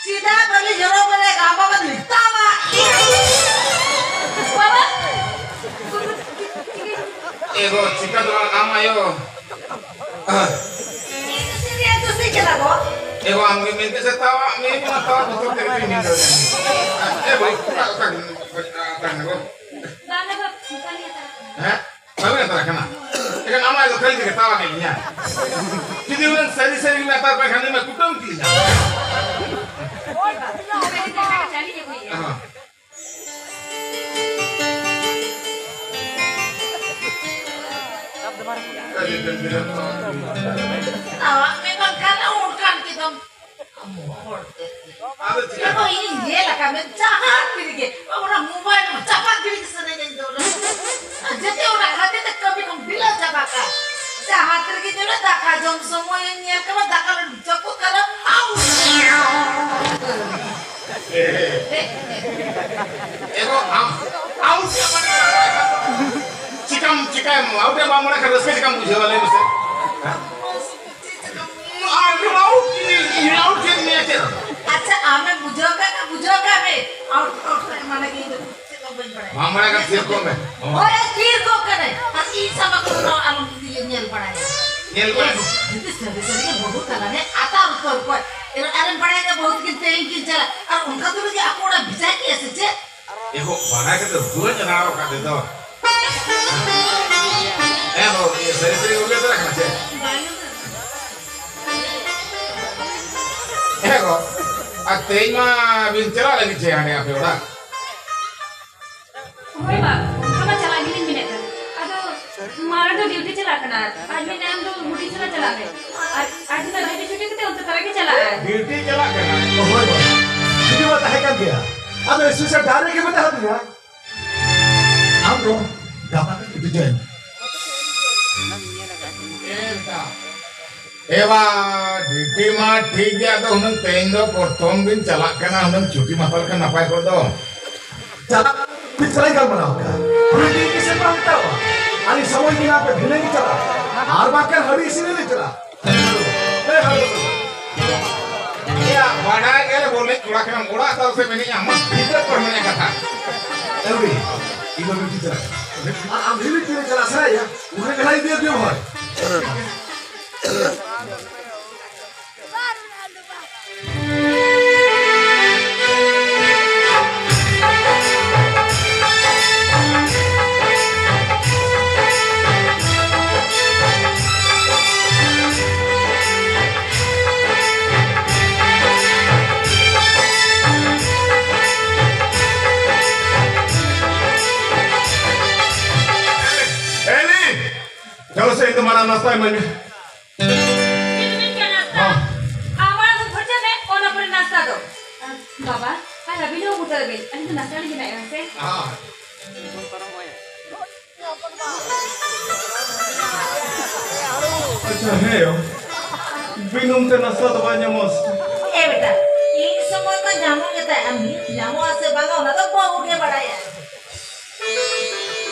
ᱪᱮᱫᱟᱜ ᱵᱟᱞᱮ ᱡᱚᱨᱚ ᱵᱟᱞᱮ ᱜᱟᱵᱟ ᱵᱟᱞᱮ ᱛᱟᱢᱟ? ᱵᱟᱵᱟ! ᱮ ᱜᱚ, ᱪᱤᱠᱟ ᱫᱚ ᱟᱢ ᱟᱭᱳ? ᱮ ᱜᱚ, ᱟᱢ ᱜᱮ ᱢᱮᱱ ᱠᱮᱫ ᱥᱮ ᱛᱟᱣᱟ, ᱢᱮ ᱢᱟ ᱛᱟᱣᱟ ᱵᱚᱛᱚᱨ ᱛᱮ ᱠᱟᱹᱴᱤᱡ ᱢᱮᱱ ᱫᱟᱲᱮᱭᱟᱜ᱾ ᱮ ᱵᱷᱟᱹᱭ, ᱚᱠᱟ, ᱚᱠᱟ, ᱚᱠᱟ, ᱚᱠᱟ, ᱚᱠᱟ, ᱜᱚ? ᱦᱮᱸ? ᱵᱟᱵᱮᱱ ᱢᱮᱛᱟ ᱠᱟᱱᱟ᱾ ᱮᱱᱠᱷᱟᱱ ᱟᱢᱟᱜ ᱫᱚ ᱠᱷᱟᱹᱞᱤ ᱛᱮᱜᱮ ᱛᱟᱣᱟ ᱠᱮᱫ ᱞᱤᱧᱟ᱾ ᱡᱩᱫᱤ ᱩᱱᱟᱹᱜ ᱥᱟᱹᱨᱤ ᱥᱟᱹᱨᱤ ᱜᱮ ᱢᱮᱛᱟ ᱯᱮ ᱠᱷᱟᱱ ᱢᱟ ᱠᱩᱴᱟᱹᱢ ᱠᱮᱫ ᱞᱤᱧᱟ᱾ ᱦᱚᱸ᱾ ᱛᱟᱣᱟ ᱢᱮ ᱵᱟᱝᱠᱷᱟᱱ ᱚᱱᱠᱟᱱ ᱠᱮᱫᱟᱢ᱾ ᱟᱢ ᱦᱚᱲ ᱛᱮ᱾ ᱟᱫᱚ ᱪᱮᱫ? ᱮ ᱵᱟᱵᱟ, ᱤᱧᱤᱧ ᱧᱮᱞ ᱟᱠᱟᱫ ᱢᱮ, ᱡᱟᱦᱟᱸ ᱛᱤ ᱨᱮᱜᱮ, ᱚᱱᱟ ᱢᱳᱵᱟᱭᱤᱞ ᱪᱟᱯᱟᱫ ᱜᱤᱰᱤ ᱜᱮ ᱥᱟᱱᱟᱧᱟ ᱤᱧ ᱫᱚ᱾ ᱟᱨ ᱡᱮᱛᱮ ᱚᱱᱟ ᱠᱷᱟᱹᱛᱤᱨ ᱛᱮ ᱠᱟᱹᱢᱤ ᱠᱚᱢ ᱰᱷᱤᱞᱟᱹᱣ ᱪᱟᱵᱟ ᱠᱟᱜᱼᱟ᱾ ᱡᱟᱦᱟᱸ ᱛᱤ ᱨᱮᱜᱮ ᱧᱮᱞᱟ, ᱫᱟᱠᱟ ᱡᱚᱢ ᱥᱚᱢᱚᱭ ᱤᱧ ᱧᱮᱞ ᱠᱟᱢᱟ, ᱫᱟᱠᱟ ᱞᱮ ᱡᱟᱹᱯᱩᱫ ᱠᱟᱫᱟ, ᱟᱣ! ᱮ ᱜᱚ, ᱟᱢ, ᱟᱢ ᱪᱮᱫ ᱢᱟᱱᱮ ᱪᱤᱠᱟᱢ, ᱪᱤᱠᱟᱢ, ᱟᱢ ᱪᱮᱫ ᱵᱟᱢ ᱢᱚᱱᱮ ᱠᱷᱟᱱ ᱨᱟᱹᱥᱠᱟᱹ ᱪᱤᱠᱟᱢ ᱵᱩᱡᱷᱟᱹᱣᱟ, ᱞᱟᱹᱭ ᱢᱮᱥᱮ? ᱚᱱᱟ ᱠᱟᱱ ᱛᱷᱤᱨ ᱠᱚᱜ ᱢᱮ᱾ ᱦᱳᱭ, ᱛᱷᱤᱨ ᱠᱚᱜ ᱠᱟᱹᱱᱟᱹᱧ᱾ ᱟᱨ ᱤᱧ ᱥᱟᱢᱟᱝ ᱠᱚᱨᱮ ᱫᱚ ᱟᱞᱚᱢ ᱧᱮᱞ ᱵᱟᱲᱟᱭᱟ᱾ ᱧᱮᱞ ᱵᱟᱲᱟᱭᱟ᱾ ᱡᱩᱫᱤ ᱥᱟᱹᱨᱤ ᱥᱟᱹᱨᱤ ᱜᱮ ᱵᱟᱹᱦᱩ ᱛᱟᱞᱟᱨᱮ ᱟᱛᱟᱨ ᱩᱛᱟᱹᱨ ᱠᱚᱣᱟ᱾ ᱟᱨᱮᱢ ᱵᱟᱲᱟᱭᱟ ᱡᱮ ᱵᱟᱹᱦᱩ ᱛᱟᱹᱠᱤᱱ ᱛᱮᱦᱮᱧ ᱠᱤᱱ ᱪᱟᱞᱟᱜ᱾ ᱟᱨ ᱚᱱᱠᱟ ᱛᱩᱞᱩᱡ ᱜᱮ ᱟᱠᱚ ᱚᱲᱟᱜ ᱵᱷᱮᱡᱟ ᱠᱮᱜᱼᱟ ᱥᱮ ᱪᱮᱫ? ᱮᱦᱚᱵ ᱵᱟᱲᱟ ᱠᱟᱛᱮ ᱵᱟᱹᱧ ᱨᱟᱲᱟᱣ ᱟᱠᱟᱫ ᱛᱮ ᱫᱚ᱾ ᱮ ᱵᱟᱹᱵᱩ, ᱤᱭᱟᱹ ᱥᱟᱹᱨᱤ ᱥᱟᱹᱨᱤ ᱩᱨᱜᱟᱹ ᱪᱟᱞᱟᱜ ᱠᱟᱱᱟ ᱪᱮ? ᱮ ᱜᱚ, ᱟᱨ ᱛᱮᱦᱮᱧ ᱢᱟ ᱵᱤᱱ ᱪᱟᱞᱟᱜ ᱞᱟᱹᱜᱤᱫ ᱪᱮ ᱦᱟᱸᱰᱮ ᱟᱯᱮ ᱚᱲᱟᱜ? ᱦᱳᱭ ᱵᱟ, ᱚᱱᱠᱟ ᱢᱟ ᱪᱟᱞᱟᱜ ᱜᱮᱞᱤᱧ ᱢᱮᱱᱮᱫ ᱠᱟᱱ᱾ ᱟᱫᱚ ᱢᱟᱨᱟᱝ ᱫᱚ ᱰᱤᱭᱩᱴᱤ ᱪᱟᱞᱟᱜ ᱠᱟᱱᱟ, ᱟᱨ ᱢᱮᱱᱮᱫ ᱟᱢ ᱫᱚ ᱦᱩᱰᱤᱧ ᱥᱟᱞᱟᱜ ᱪᱟᱞᱟᱜ ᱢᱮ᱾ ᱟᱨ ᱟᱡ ᱫᱚ ᱰᱤᱭᱩᱴᱤ ᱪᱷᱩᱴᱤ ᱠᱟᱛᱮ ᱚᱱᱛᱮ ᱛᱟᱨᱟ ᱜᱮ ᱪᱟᱞᱟᱜ ᱟᱭ᱾ ᱰᱤᱭᱩᱴᱤ ᱪᱟᱞᱟᱜ ᱠᱟᱱᱟ? ᱦᱳᱭ ᱵᱟ, ᱪᱷᱩᱴᱤ ᱢᱟ ᱛᱟᱦᱮᱸ ᱠᱟᱱ ᱜᱮᱭᱟ᱾ ᱟᱫᱚ ᱥᱯᱮᱥᱟᱞ ᱰᱟᱭᱨᱮᱠᱴ ᱜᱮ ᱢᱮᱛᱟ ᱦᱟᱹᱫᱤᱧᱟ᱾ ᱟᱢ ᱫᱚ ᱜᱟᱯᱟ ᱠᱷᱚᱱ ᱰᱤᱭᱩᱴᱤ ᱡᱚᱭᱮᱱ ᱢᱮ᱾ ᱮ ᱵᱟ, ᱰᱤᱭᱩᱴᱤ ᱢᱟ ᱴᱷᱤᱠ ᱜᱮᱭᱟ, ᱟᱫᱚ ᱦᱩᱱᱟᱹᱝ ᱛᱮᱦᱮᱧ ᱫᱚ ᱯᱨᱚᱛᱷᱚᱢ ᱫᱤᱱ ᱪᱟᱞᱟᱜ ᱠᱟᱱᱟ, ᱦᱩᱱᱟᱹᱝ ᱪᱷᱩᱴᱤ ᱢᱟ ᱦᱟᱛᱟᱣ ᱞᱮᱠᱷᱟᱱ ᱱᱟᱯᱟᱭ ᱠᱚᱜ ᱫᱚ᱾ ᱪᱟᱞᱟᱜ, ᱛᱤᱥ ᱪᱟᱞᱟᱜ ᱤᱧ ᱜᱟᱞᱢᱟᱨᱟᱣ ᱠᱟᱜᱼᱟ? ᱩᱱᱤ ᱫᱤᱱ ᱜᱮ ᱥᱮᱱ ᱵᱟᱝ ᱦᱟᱛᱟᱣᱟ᱾ ᱟᱹᱞᱤᱧ ᱥᱚᱢᱚᱭ ᱜᱮ ᱱᱟᱦᱟᱜ ᱯᱮ ᱵᱷᱤᱱᱟᱹ ᱜᱮ ᱪᱟᱞᱟᱜᱼᱟ᱾ ᱟᱨ ᱵᱟᱝᱠᱷᱟᱱ ᱦᱟᱹᱰᱤ ᱤᱥᱤᱱ ᱞᱤᱧ ᱪᱟᱞᱟᱜᱼᱟ᱾ ᱮ ᱦᱟᱹᱰᱤ᱾ ᱮᱭᱟ, ᱵᱟᱰᱟᱭ ᱜᱮᱞᱮ ᱵᱚᱞᱮ ᱠᱚᱲᱟ ᱠᱟᱱᱟᱢ, ᱚᱲᱟᱜ ᱫᱚ ᱥᱮ ᱢᱮᱱᱮᱫ ᱟᱢ ᱵᱷᱤᱛᱟᱹᱨ ᱠᱚᱨᱮ ᱢᱮᱱᱟᱜ ᱠᱟᱛᱷᱟ᱾ ᱮ ᱩᱰᱤ, ᱤᱧ ᱫᱚ ᱰᱤᱭᱩᱴᱤ ᱪᱟᱞᱟᱜ ᱠᱟᱱᱟ᱾ ᱟᱨ ᱟᱢ ᱰᱤᱭᱩᱴᱤ ᱨᱮ ᱪᱟᱞᱟᱜ ᱥᱟᱱᱟᱭᱮᱫ ᱢᱮᱭᱟ? ᱩᱱᱤ ᱠᱟᱱᱟᱭ ᱤᱫᱤ ᱟᱹᱜᱩ ᱦᱚᱲ᱾ ᱮᱞᱤ! ᱪᱚᱞᱚ ᱥᱮ, ᱤᱧ ᱫᱚ ᱢᱟᱲᱟᱝ ᱱᱟᱥᱛᱟᱭ ᱢᱟᱹᱧ ᱢᱮ᱾ ᱪᱮᱫ ᱵᱤᱱ ᱪᱟ ᱱᱟᱥᱛᱟ? ᱦᱚᱸ᱾ ᱟᱵᱟᱨ ᱫᱚ ᱠᱷᱚᱨᱪᱟ ᱢᱮ, ᱚᱱᱟ ᱯᱚᱨᱮ ᱱᱟᱥᱛᱟ ᱫᱚ᱾ ᱵᱟᱵᱟ, ᱟᱨ ᱟᱹᱵᱤᱱ ᱦᱚᱸ ᱩᱢᱩᱞ ᱩᱛᱟᱹᱨ ᱵᱤᱱ᱾ ᱟᱹᱞᱤᱧ ᱫᱚ ᱱᱟᱥᱛᱟ ᱞᱤᱧ ᱵᱮᱱᱟᱣᱮᱫᱼᱟ, ᱦᱮᱸ ᱥᱮ? ᱦᱚᱸ᱾ ᱟᱪᱪᱷᱟ, ᱦᱮᱸ ᱭᱳ᱾ ᱵᱤᱱ ᱩᱢ ᱛᱮ ᱱᱟᱥᱛᱟ ᱫᱚ ᱵᱟᱭ ᱧᱟᱢᱚᱜᱼᱟ ᱥᱮ? ᱮ ᱵᱮᱴᱟ, ᱤᱧ ᱥᱚᱢᱚᱭ ᱢᱟ ᱧᱟᱢᱚᱜ ᱜᱮ ᱛᱟᱦᱮᱸᱫ, ᱧᱟᱢᱚᱜᱼᱟ ᱥᱮ ᱵᱟᱝᱟ, ᱚᱱᱟ ᱫᱚ ᱵᱟᱹᱦᱩ ᱜᱮ ᱵᱟᱲᱟᱭᱟ᱾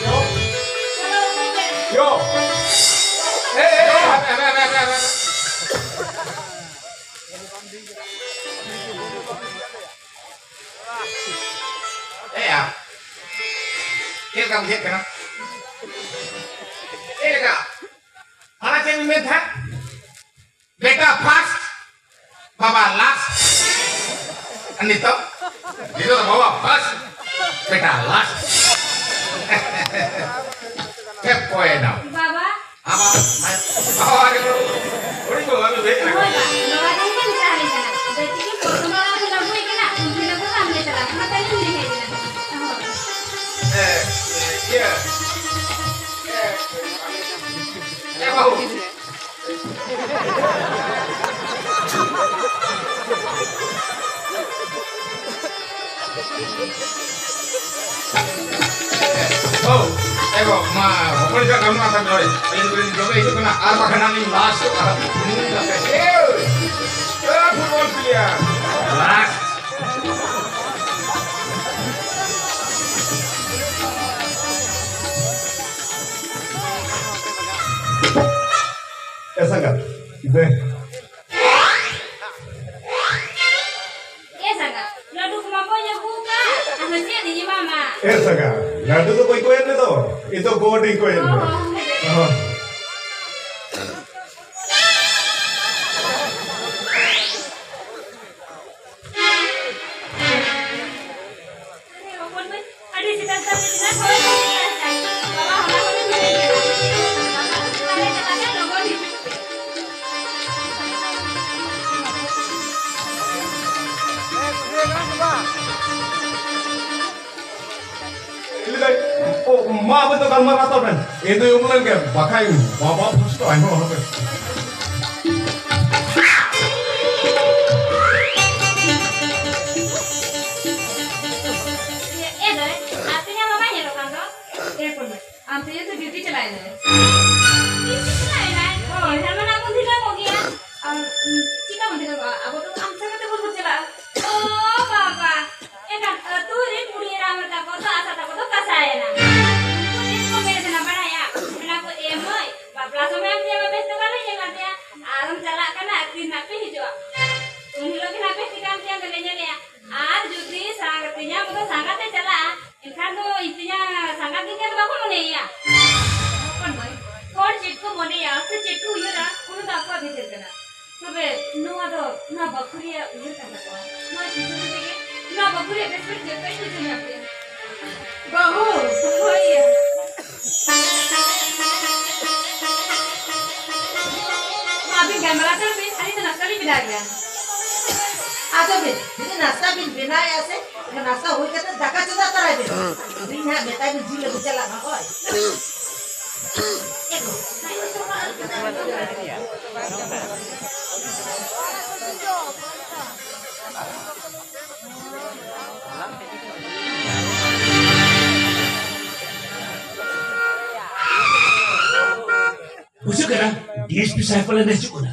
ᱭᱳ᱾ ᱮ, ᱮ, ᱮ, ᱮ, ᱮ, ᱮ᱾ ᱮᱭᱟ᱾ ᱵᱩᱡᱷᱟᱹᱜ ᱠᱟᱱᱟ᱾ ᱪᱮᱫ ᱞᱮᱠᱟ? ᱚᱱᱟ ᱪᱮᱫ ᱵᱤᱱ ᱢᱮᱱ ᱛᱟᱦᱮᱸᱫ? ᱵᱮᱴᱟ ᱯᱷᱟᱥᱴ, ᱵᱟᱵᱟ ᱞᱟᱥᱴ᱾ ᱟᱨ ᱱᱤᱛᱚᱜ? ᱱᱤᱛᱚᱜ ᱫᱚ ᱵᱟᱵᱟ ᱯᱷᱟᱥᱴ, ᱵᱮᱴᱟ ᱞᱟᱥᱴ᱾ ᱯᱮ ᱯᱚᱭᱮᱱᱴ᱾ ᱵᱟᱵᱟ᱾ ᱟᱢᱟᱜ, ᱵᱟᱵᱟ ᱜᱮ ᱦᱩᱰᱤᱧ ᱵᱟᱵᱟ ᱜᱮ ᱦᱮᱡ ᱮᱱᱟ᱾ ᱦᱳᱭ ᱵᱟ, ᱱᱚᱣᱟ ᱫᱚ ᱤᱧ ᱢᱮᱛᱟ ᱦᱟᱞᱮ ᱠᱟᱱᱟ᱾ ᱵᱮᱴᱤ ᱜᱮ ᱯᱨᱚᱛᱷᱚᱢ ᱵᱟᱨ ᱟᱞᱮ ᱞᱟᱹᱜᱩᱭ ᱠᱟᱱᱟ, ᱩᱱᱠᱤᱱ ᱞᱟᱹᱜᱩ ᱵᱟᱝ ᱞᱮ ᱪᱟᱞᱟᱜ ᱠᱟᱱᱟ, ᱛᱟᱭᱚᱢ ᱞᱮ ᱦᱮᱡ ᱮᱱᱟ᱾ ᱦᱳᱭ᱾ ᱮ, ᱤᱭᱟᱹ᱾ ᱮ, ᱮ, ᱵᱟᱹᱵᱩ᱾ ᱚ, ᱮ ᱜᱚ, ᱢᱟ, ᱦᱚᱯᱚᱱ ᱮᱨᱟ ᱠᱟᱹᱢᱤ ᱢᱟ ᱛᱟᱦᱞᱮ ᱱᱚᱰᱮ᱾ ᱟᱹᱞᱤᱧ ᱫᱚᱞᱤᱧ ᱡᱚᱢᱮ ᱦᱤᱡᱩᱜ ᱠᱟᱱᱟ, ᱟᱨ ᱵᱟᱠᱷᱟᱱ ᱦᱟᱸᱜ ᱞᱤᱧ ᱞᱟᱥᱴᱚᱜᱼᱟ᱾ ᱮ, ᱯᱷᱩᱴᱵᱚᱞ ᱯᱞᱮᱭᱟᱨ᱾ ᱞᱟᱥᱴ᱾ ᱮ ᱥᱟᱸᱜᱟᱛ, ᱫᱮ᱾ ᱮ ᱥᱟᱸᱜᱟᱛ, ᱞᱟᱹᱰᱩ ᱠᱚᱢᱟ ᱵᱟᱹᱧ ᱟᱹᱜᱩ ᱟᱠᱟᱫ, ᱟᱫᱚ ᱪᱮᱫ ᱤᱧ ᱮᱢᱟᱢᱟ? ᱮ ᱥᱟᱸᱜᱟᱛ, ᱞᱟᱹᱰᱩ ᱫᱚ ᱵᱟᱹᱧ ᱠᱚᱭᱮᱫ ᱢᱮ ᱫᱚ, ᱤᱧ ᱫᱚ ᱜᱚᱰ ᱤᱧ ᱠᱚᱭᱮᱫ ᱢᱮ᱾ ᱚ, ᱦᱚᱸ᱾ ᱦᱚᱸ᱾ ᱟᱨᱮ ᱦᱚᱯᱚᱱ ᱢᱟᱹᱭ, ᱟᱹᱰᱤ ᱥᱮᱛᱟᱜ ᱥᱮᱛᱟᱜ ᱨᱮ ᱪᱮᱫᱟᱜ ᱠᱷᱚᱲ ᱠᱚ ᱪᱮᱫᱟᱜ ᱮᱫᱟ? ᱵᱟᱵᱟ ᱦᱚᱞᱟ ᱠᱷᱚᱱᱮ ᱢᱮᱱ ᱠᱮᱫᱟ, ᱵᱟᱵᱟ ᱫᱚ ᱥᱮᱛᱟᱜ ᱨᱮ ᱪᱟᱞᱟᱜ ᱠᱷᱟᱱ ᱞᱚᱜᱚᱱ ᱦᱤᱡᱩᱜ ᱯᱮ᱾ ᱞᱟᱹᱭ ᱫᱟᱭ, ᱚ, ᱢᱟ ᱟᱵᱮᱱ ᱫᱚ ᱜᱟᱞᱢᱟᱨᱟᱣ ᱛᱟᱵᱮᱱ᱾ ᱤᱧ ᱫᱚᱧ ᱩᱢᱩᱞ ᱞᱮᱱ ᱜᱮ, ᱵᱟᱠᱷᱟᱡ ᱵᱟᱵᱟ ᱯᱷᱟᱥᱴ ᱟᱭᱢᱟ ᱦᱚᱲ ᱯᱮ᱾ ᱮ ᱫᱟᱹᱭ, ᱟᱨ ᱛᱮᱦᱮᱧ ᱵᱟᱵᱟᱭ ᱧᱮᱞᱚᱜ ᱠᱟᱱ ᱫᱚ? ᱮ ᱯᱚᱞᱞᱚᱵ, ᱟᱢ ᱛᱮᱜᱮ ᱛᱚ ᱰᱤᱭᱩᱴᱤ ᱪᱟᱞᱟᱜ ᱮᱱᱟᱭ᱾ ᱰᱤᱭᱩᱴᱤ ᱪᱟᱞᱟᱜ ᱮᱱᱟᱭ? ᱦᱳᱭ, ᱮᱱᱠᱷᱟᱱ ᱢᱟ ᱱᱟᱜ ᱵᱚᱱ ᱰᱷᱤᱞᱟᱹᱣ ᱠᱚᱜ ᱜᱮᱭᱟ᱾ ᱟᱨ, ᱩᱸ, ᱪᱤᱠᱟ ᱵᱚᱱ ᱰᱷᱤᱞᱟᱹᱣ ᱠᱚᱜᱼᱟ? ᱟᱵᱚ ᱫᱚ ᱟᱢ ᱥᱟᱸᱜᱮ ᱛᱮᱵᱚᱱ ᱪᱟᱞᱟᱜᱼᱟ᱾ ᱳ ᱵᱟᱵᱟ, ᱮᱱᱠᱷᱟᱱ ᱟᱹᱛᱩ ᱨᱮᱱ ᱵᱩᱲᱦᱤ ᱮᱨᱟ ᱦᱚᱲ ᱛᱟᱠᱚ ᱫᱚ, ᱟᱥᱟ ᱛᱟᱠᱚ ᱫᱚ ᱠᱟᱥᱟᱭᱮᱱᱟ᱾ ᱩᱱᱠᱩ ᱪᱮᱫ ᱠᱚ ᱢᱮᱱ ᱠᱟᱱᱟ ᱵᱟᱲᱟᱭᱟ? ᱢᱮᱱᱟ ᱠᱚ, "ᱮ ᱢᱟᱹᱭ, ᱵᱟᱯᱞᱟ ᱥᱚᱢᱚᱭ ᱟᱢ ᱛᱮᱭᱟᱜ ᱵᱮᱥ ᱫᱚ ᱵᱟᱞᱮ ᱧᱮᱞ ᱵᱟᱹᱠᱷᱩᱨᱤᱭᱟᱹ ᱩᱭᱦᱟᱹᱨ ᱠᱟᱱ ᱛᱟᱠᱚᱣᱟ᱾ ᱱᱚᱣᱟ ᱪᱤᱱᱛᱟᱹ ᱛᱮᱜᱮ ᱱᱚᱣᱟ ᱵᱟᱹᱠᱷᱩᱨᱤᱭᱟᱹ ᱵᱮᱥ ᱵᱮᱥ ᱡᱚᱛᱚᱧ ᱵᱩᱡᱷᱟᱹᱣ ᱧᱟᱢ ᱠᱮᱫᱟ᱾ ᱵᱟᱹᱦᱩ! ᱦᱳᱭ ᱭᱟ᱾ ᱢᱟ ᱟᱹᱵᱤᱱ ᱜᱟᱞᱢᱟᱨᱟᱣ ᱦᱟᱛᱟᱲ ᱵᱤᱱ, ᱟᱹᱞᱤᱧ ᱫᱚ ᱱᱟᱥᱛᱟ ᱞᱤᱧ ᱵᱮᱱᱟᱣ ᱜᱮᱭᱟ᱾ ᱟᱫᱚ ᱵᱤᱱ, ᱡᱩᱫᱤ ᱱᱟᱥᱛᱟ ᱵᱤᱱ ᱵᱮᱱᱟᱣᱮᱫᱼᱟ ᱥᱮ, ᱮᱱᱠᱷᱟᱱ ᱱᱟᱥᱛᱟ ᱦᱩᱭ ᱠᱟᱛᱮ ᱫᱟᱠᱟ ᱪᱚᱸᱫᱟ ᱛᱟᱨᱟᱭ ᱵᱤᱱ᱾ ᱟᱹᱞᱤᱧ ᱦᱟᱸᱜ ᱢᱮᱛᱟᱭ ᱵᱤᱱ ᱡᱤᱞ ᱟᱹᱜᱩ ᱪᱟᱞᱟᱜ ᱢᱟ, ᱦᱳᱭ᱾ ᱵᱩᱡᱷᱟᱹᱜ ᱠᱟᱱᱟ, ᱰᱤ ᱮᱥ ᱯᱤ ᱥᱟᱦᱮᱵ ᱯᱟᱞᱮᱱ ᱦᱤᱡᱩᱜ ᱠᱟᱱᱟ᱾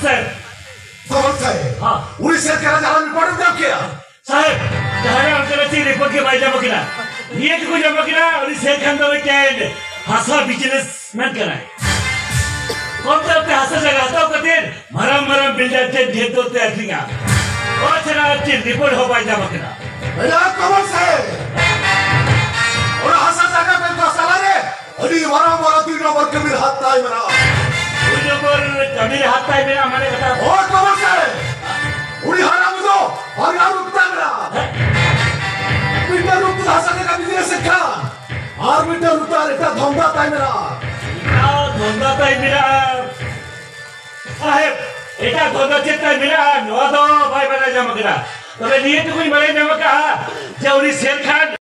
ᱥᱟᱦᱮᱵ᱾ ᱠᱚᱢᱚᱞ ᱥᱟᱦᱮᱵ, ᱦᱮᱸ᱾ ᱩᱱᱤ ᱥᱮᱫ ᱠᱟᱱᱟ ᱡᱟᱦᱟᱸ ᱨᱤᱯᱳᱨᱴ ᱮᱢ ᱧᱟᱢ ᱠᱮᱜᱼᱟ? ᱥᱟᱦᱮᱵ, ᱡᱟᱦᱟᱸᱭ ᱚᱱᱠᱟᱱᱟᱜ ᱪᱮᱫ ᱨᱤᱯᱳᱨᱴ ᱜᱮ ᱵᱟᱭ ᱧᱟᱢ ᱠᱟᱱᱟ᱾ ᱱᱤᱭᱟᱹ ᱴᱩᱠᱩ ᱧᱟᱢ ᱠᱟᱱᱟ, ᱩᱱᱤ ᱥᱮᱫ ᱠᱷᱟᱱ ᱫᱚ ᱢᱤᱫᱴᱮᱱ ᱦᱟᱥᱟ ᱵᱤᱡᱽᱱᱮᱥ ᱢᱮᱱ ᱠᱟᱱᱟᱭ᱾ ᱠᱚᱢ ᱫᱟᱢ ᱛᱮ ᱦᱟᱥᱟ ᱡᱟᱭᱜᱟ ᱦᱟᱛᱟᱣ ᱠᱟᱛᱮ ᱢᱟᱨᱟᱝ ᱢᱟᱨᱟᱝ ᱵᱤᱞᱰᱟᱨ ᱴᱷᱮᱱ ᱰᱷᱮᱨ ᱫᱚᱨ ᱛᱮ ᱟᱹᱠᱷᱨᱤᱧᱟ᱾ ᱚᱱᱟ ᱪᱷᱟᱲᱟ ᱟᱨ ᱪᱮᱫ ᱨᱤᱯᱳᱨᱴ ᱦᱚᱸ ᱵᱟᱭ ᱧᱟᱢ ᱟᱠᱟᱱᱟ᱾ ᱮᱭᱟ ᱠᱚᱢᱚᱞ ᱥᱟᱦᱮᱵ, ᱚᱱᱟ ᱦᱟᱥᱟ ᱡᱟᱭᱜᱟ ᱵᱮᱵᱽᱥᱟ ᱛᱟᱞᱟᱨᱮ ᱟᱹᱰᱤ ᱢᱟᱨᱟᱝ ᱢᱟᱨᱟᱝ ᱫᱩᱭ ᱱᱚᱢᱵᱚᱨ ᱠᱟᱹᱢᱤ ᱨᱮ ᱦᱟᱛ ᱛᱟᱭ ᱢᱮᱱᱟᱜᱼᱟ᱾ ᱫᱩᱭ ᱱᱚᱢᱵᱚᱨ ᱠᱟᱹᱢᱤ ᱨᱮ ᱦᱟᱛ ᱛᱟᱭ ᱢᱮᱱᱟᱜᱼᱟ ᱢᱟᱱᱮ ᱠᱟᱛᱷᱟ? ᱦᱳᱭ ᱠᱚᱢᱚᱞ ᱥᱟᱦᱮᱵ, ᱩᱱᱤ ᱦᱟᱨᱟᱢ ᱫᱚ ᱵᱟᱨᱭᱟ ᱨᱩᱯ ᱛᱟᱭ ᱢᱮᱱᱟᱜᱼᱟ᱾ ᱢᱤᱫᱴᱟᱝ ᱨᱩᱯ ᱛᱮ ᱦᱟᱥᱟ ᱡᱟᱭᱜᱟ ᱵᱤᱡᱽᱱᱮᱥ ᱮᱫ ᱠᱷᱟᱱ, ᱟᱨ ᱢᱤᱫᱴᱟᱝ ᱨᱩᱯ ᱛᱮ ᱟᱨ ᱮᱴᱟᱜ ᱫᱷᱚᱱᱫᱟ ᱛᱟᱭ ᱢᱮᱱᱟᱜᱼᱟ᱾ ᱮᱴᱟᱜ ᱫᱷᱚᱱᱫᱟ ᱛᱟᱭ ᱢᱮᱱᱟᱜᱼᱟ? ᱥᱟᱦᱮᱵ, ᱮᱴᱟᱜ ᱫᱷᱚᱱᱫᱟ ᱪᱮᱫ ᱛᱟᱭ ᱢᱮᱱᱟᱜᱼᱟ, ᱱᱚᱣᱟ ᱫᱚ ᱵᱟᱭ ᱵᱟᱰᱟᱭ ᱧᱟᱢ ᱟᱠᱟᱫᱟ᱾ ᱛᱚᱵᱮ ᱱᱤᱭᱟᱹ ᱴᱩᱠᱩᱧ ᱵᱟᱰᱟᱭ ᱧᱟᱢ ᱟᱠᱟᱫᱼᱟ ᱡᱮ ᱩᱱᱤ ᱥᱮᱨ ᱠᱷᱟᱱ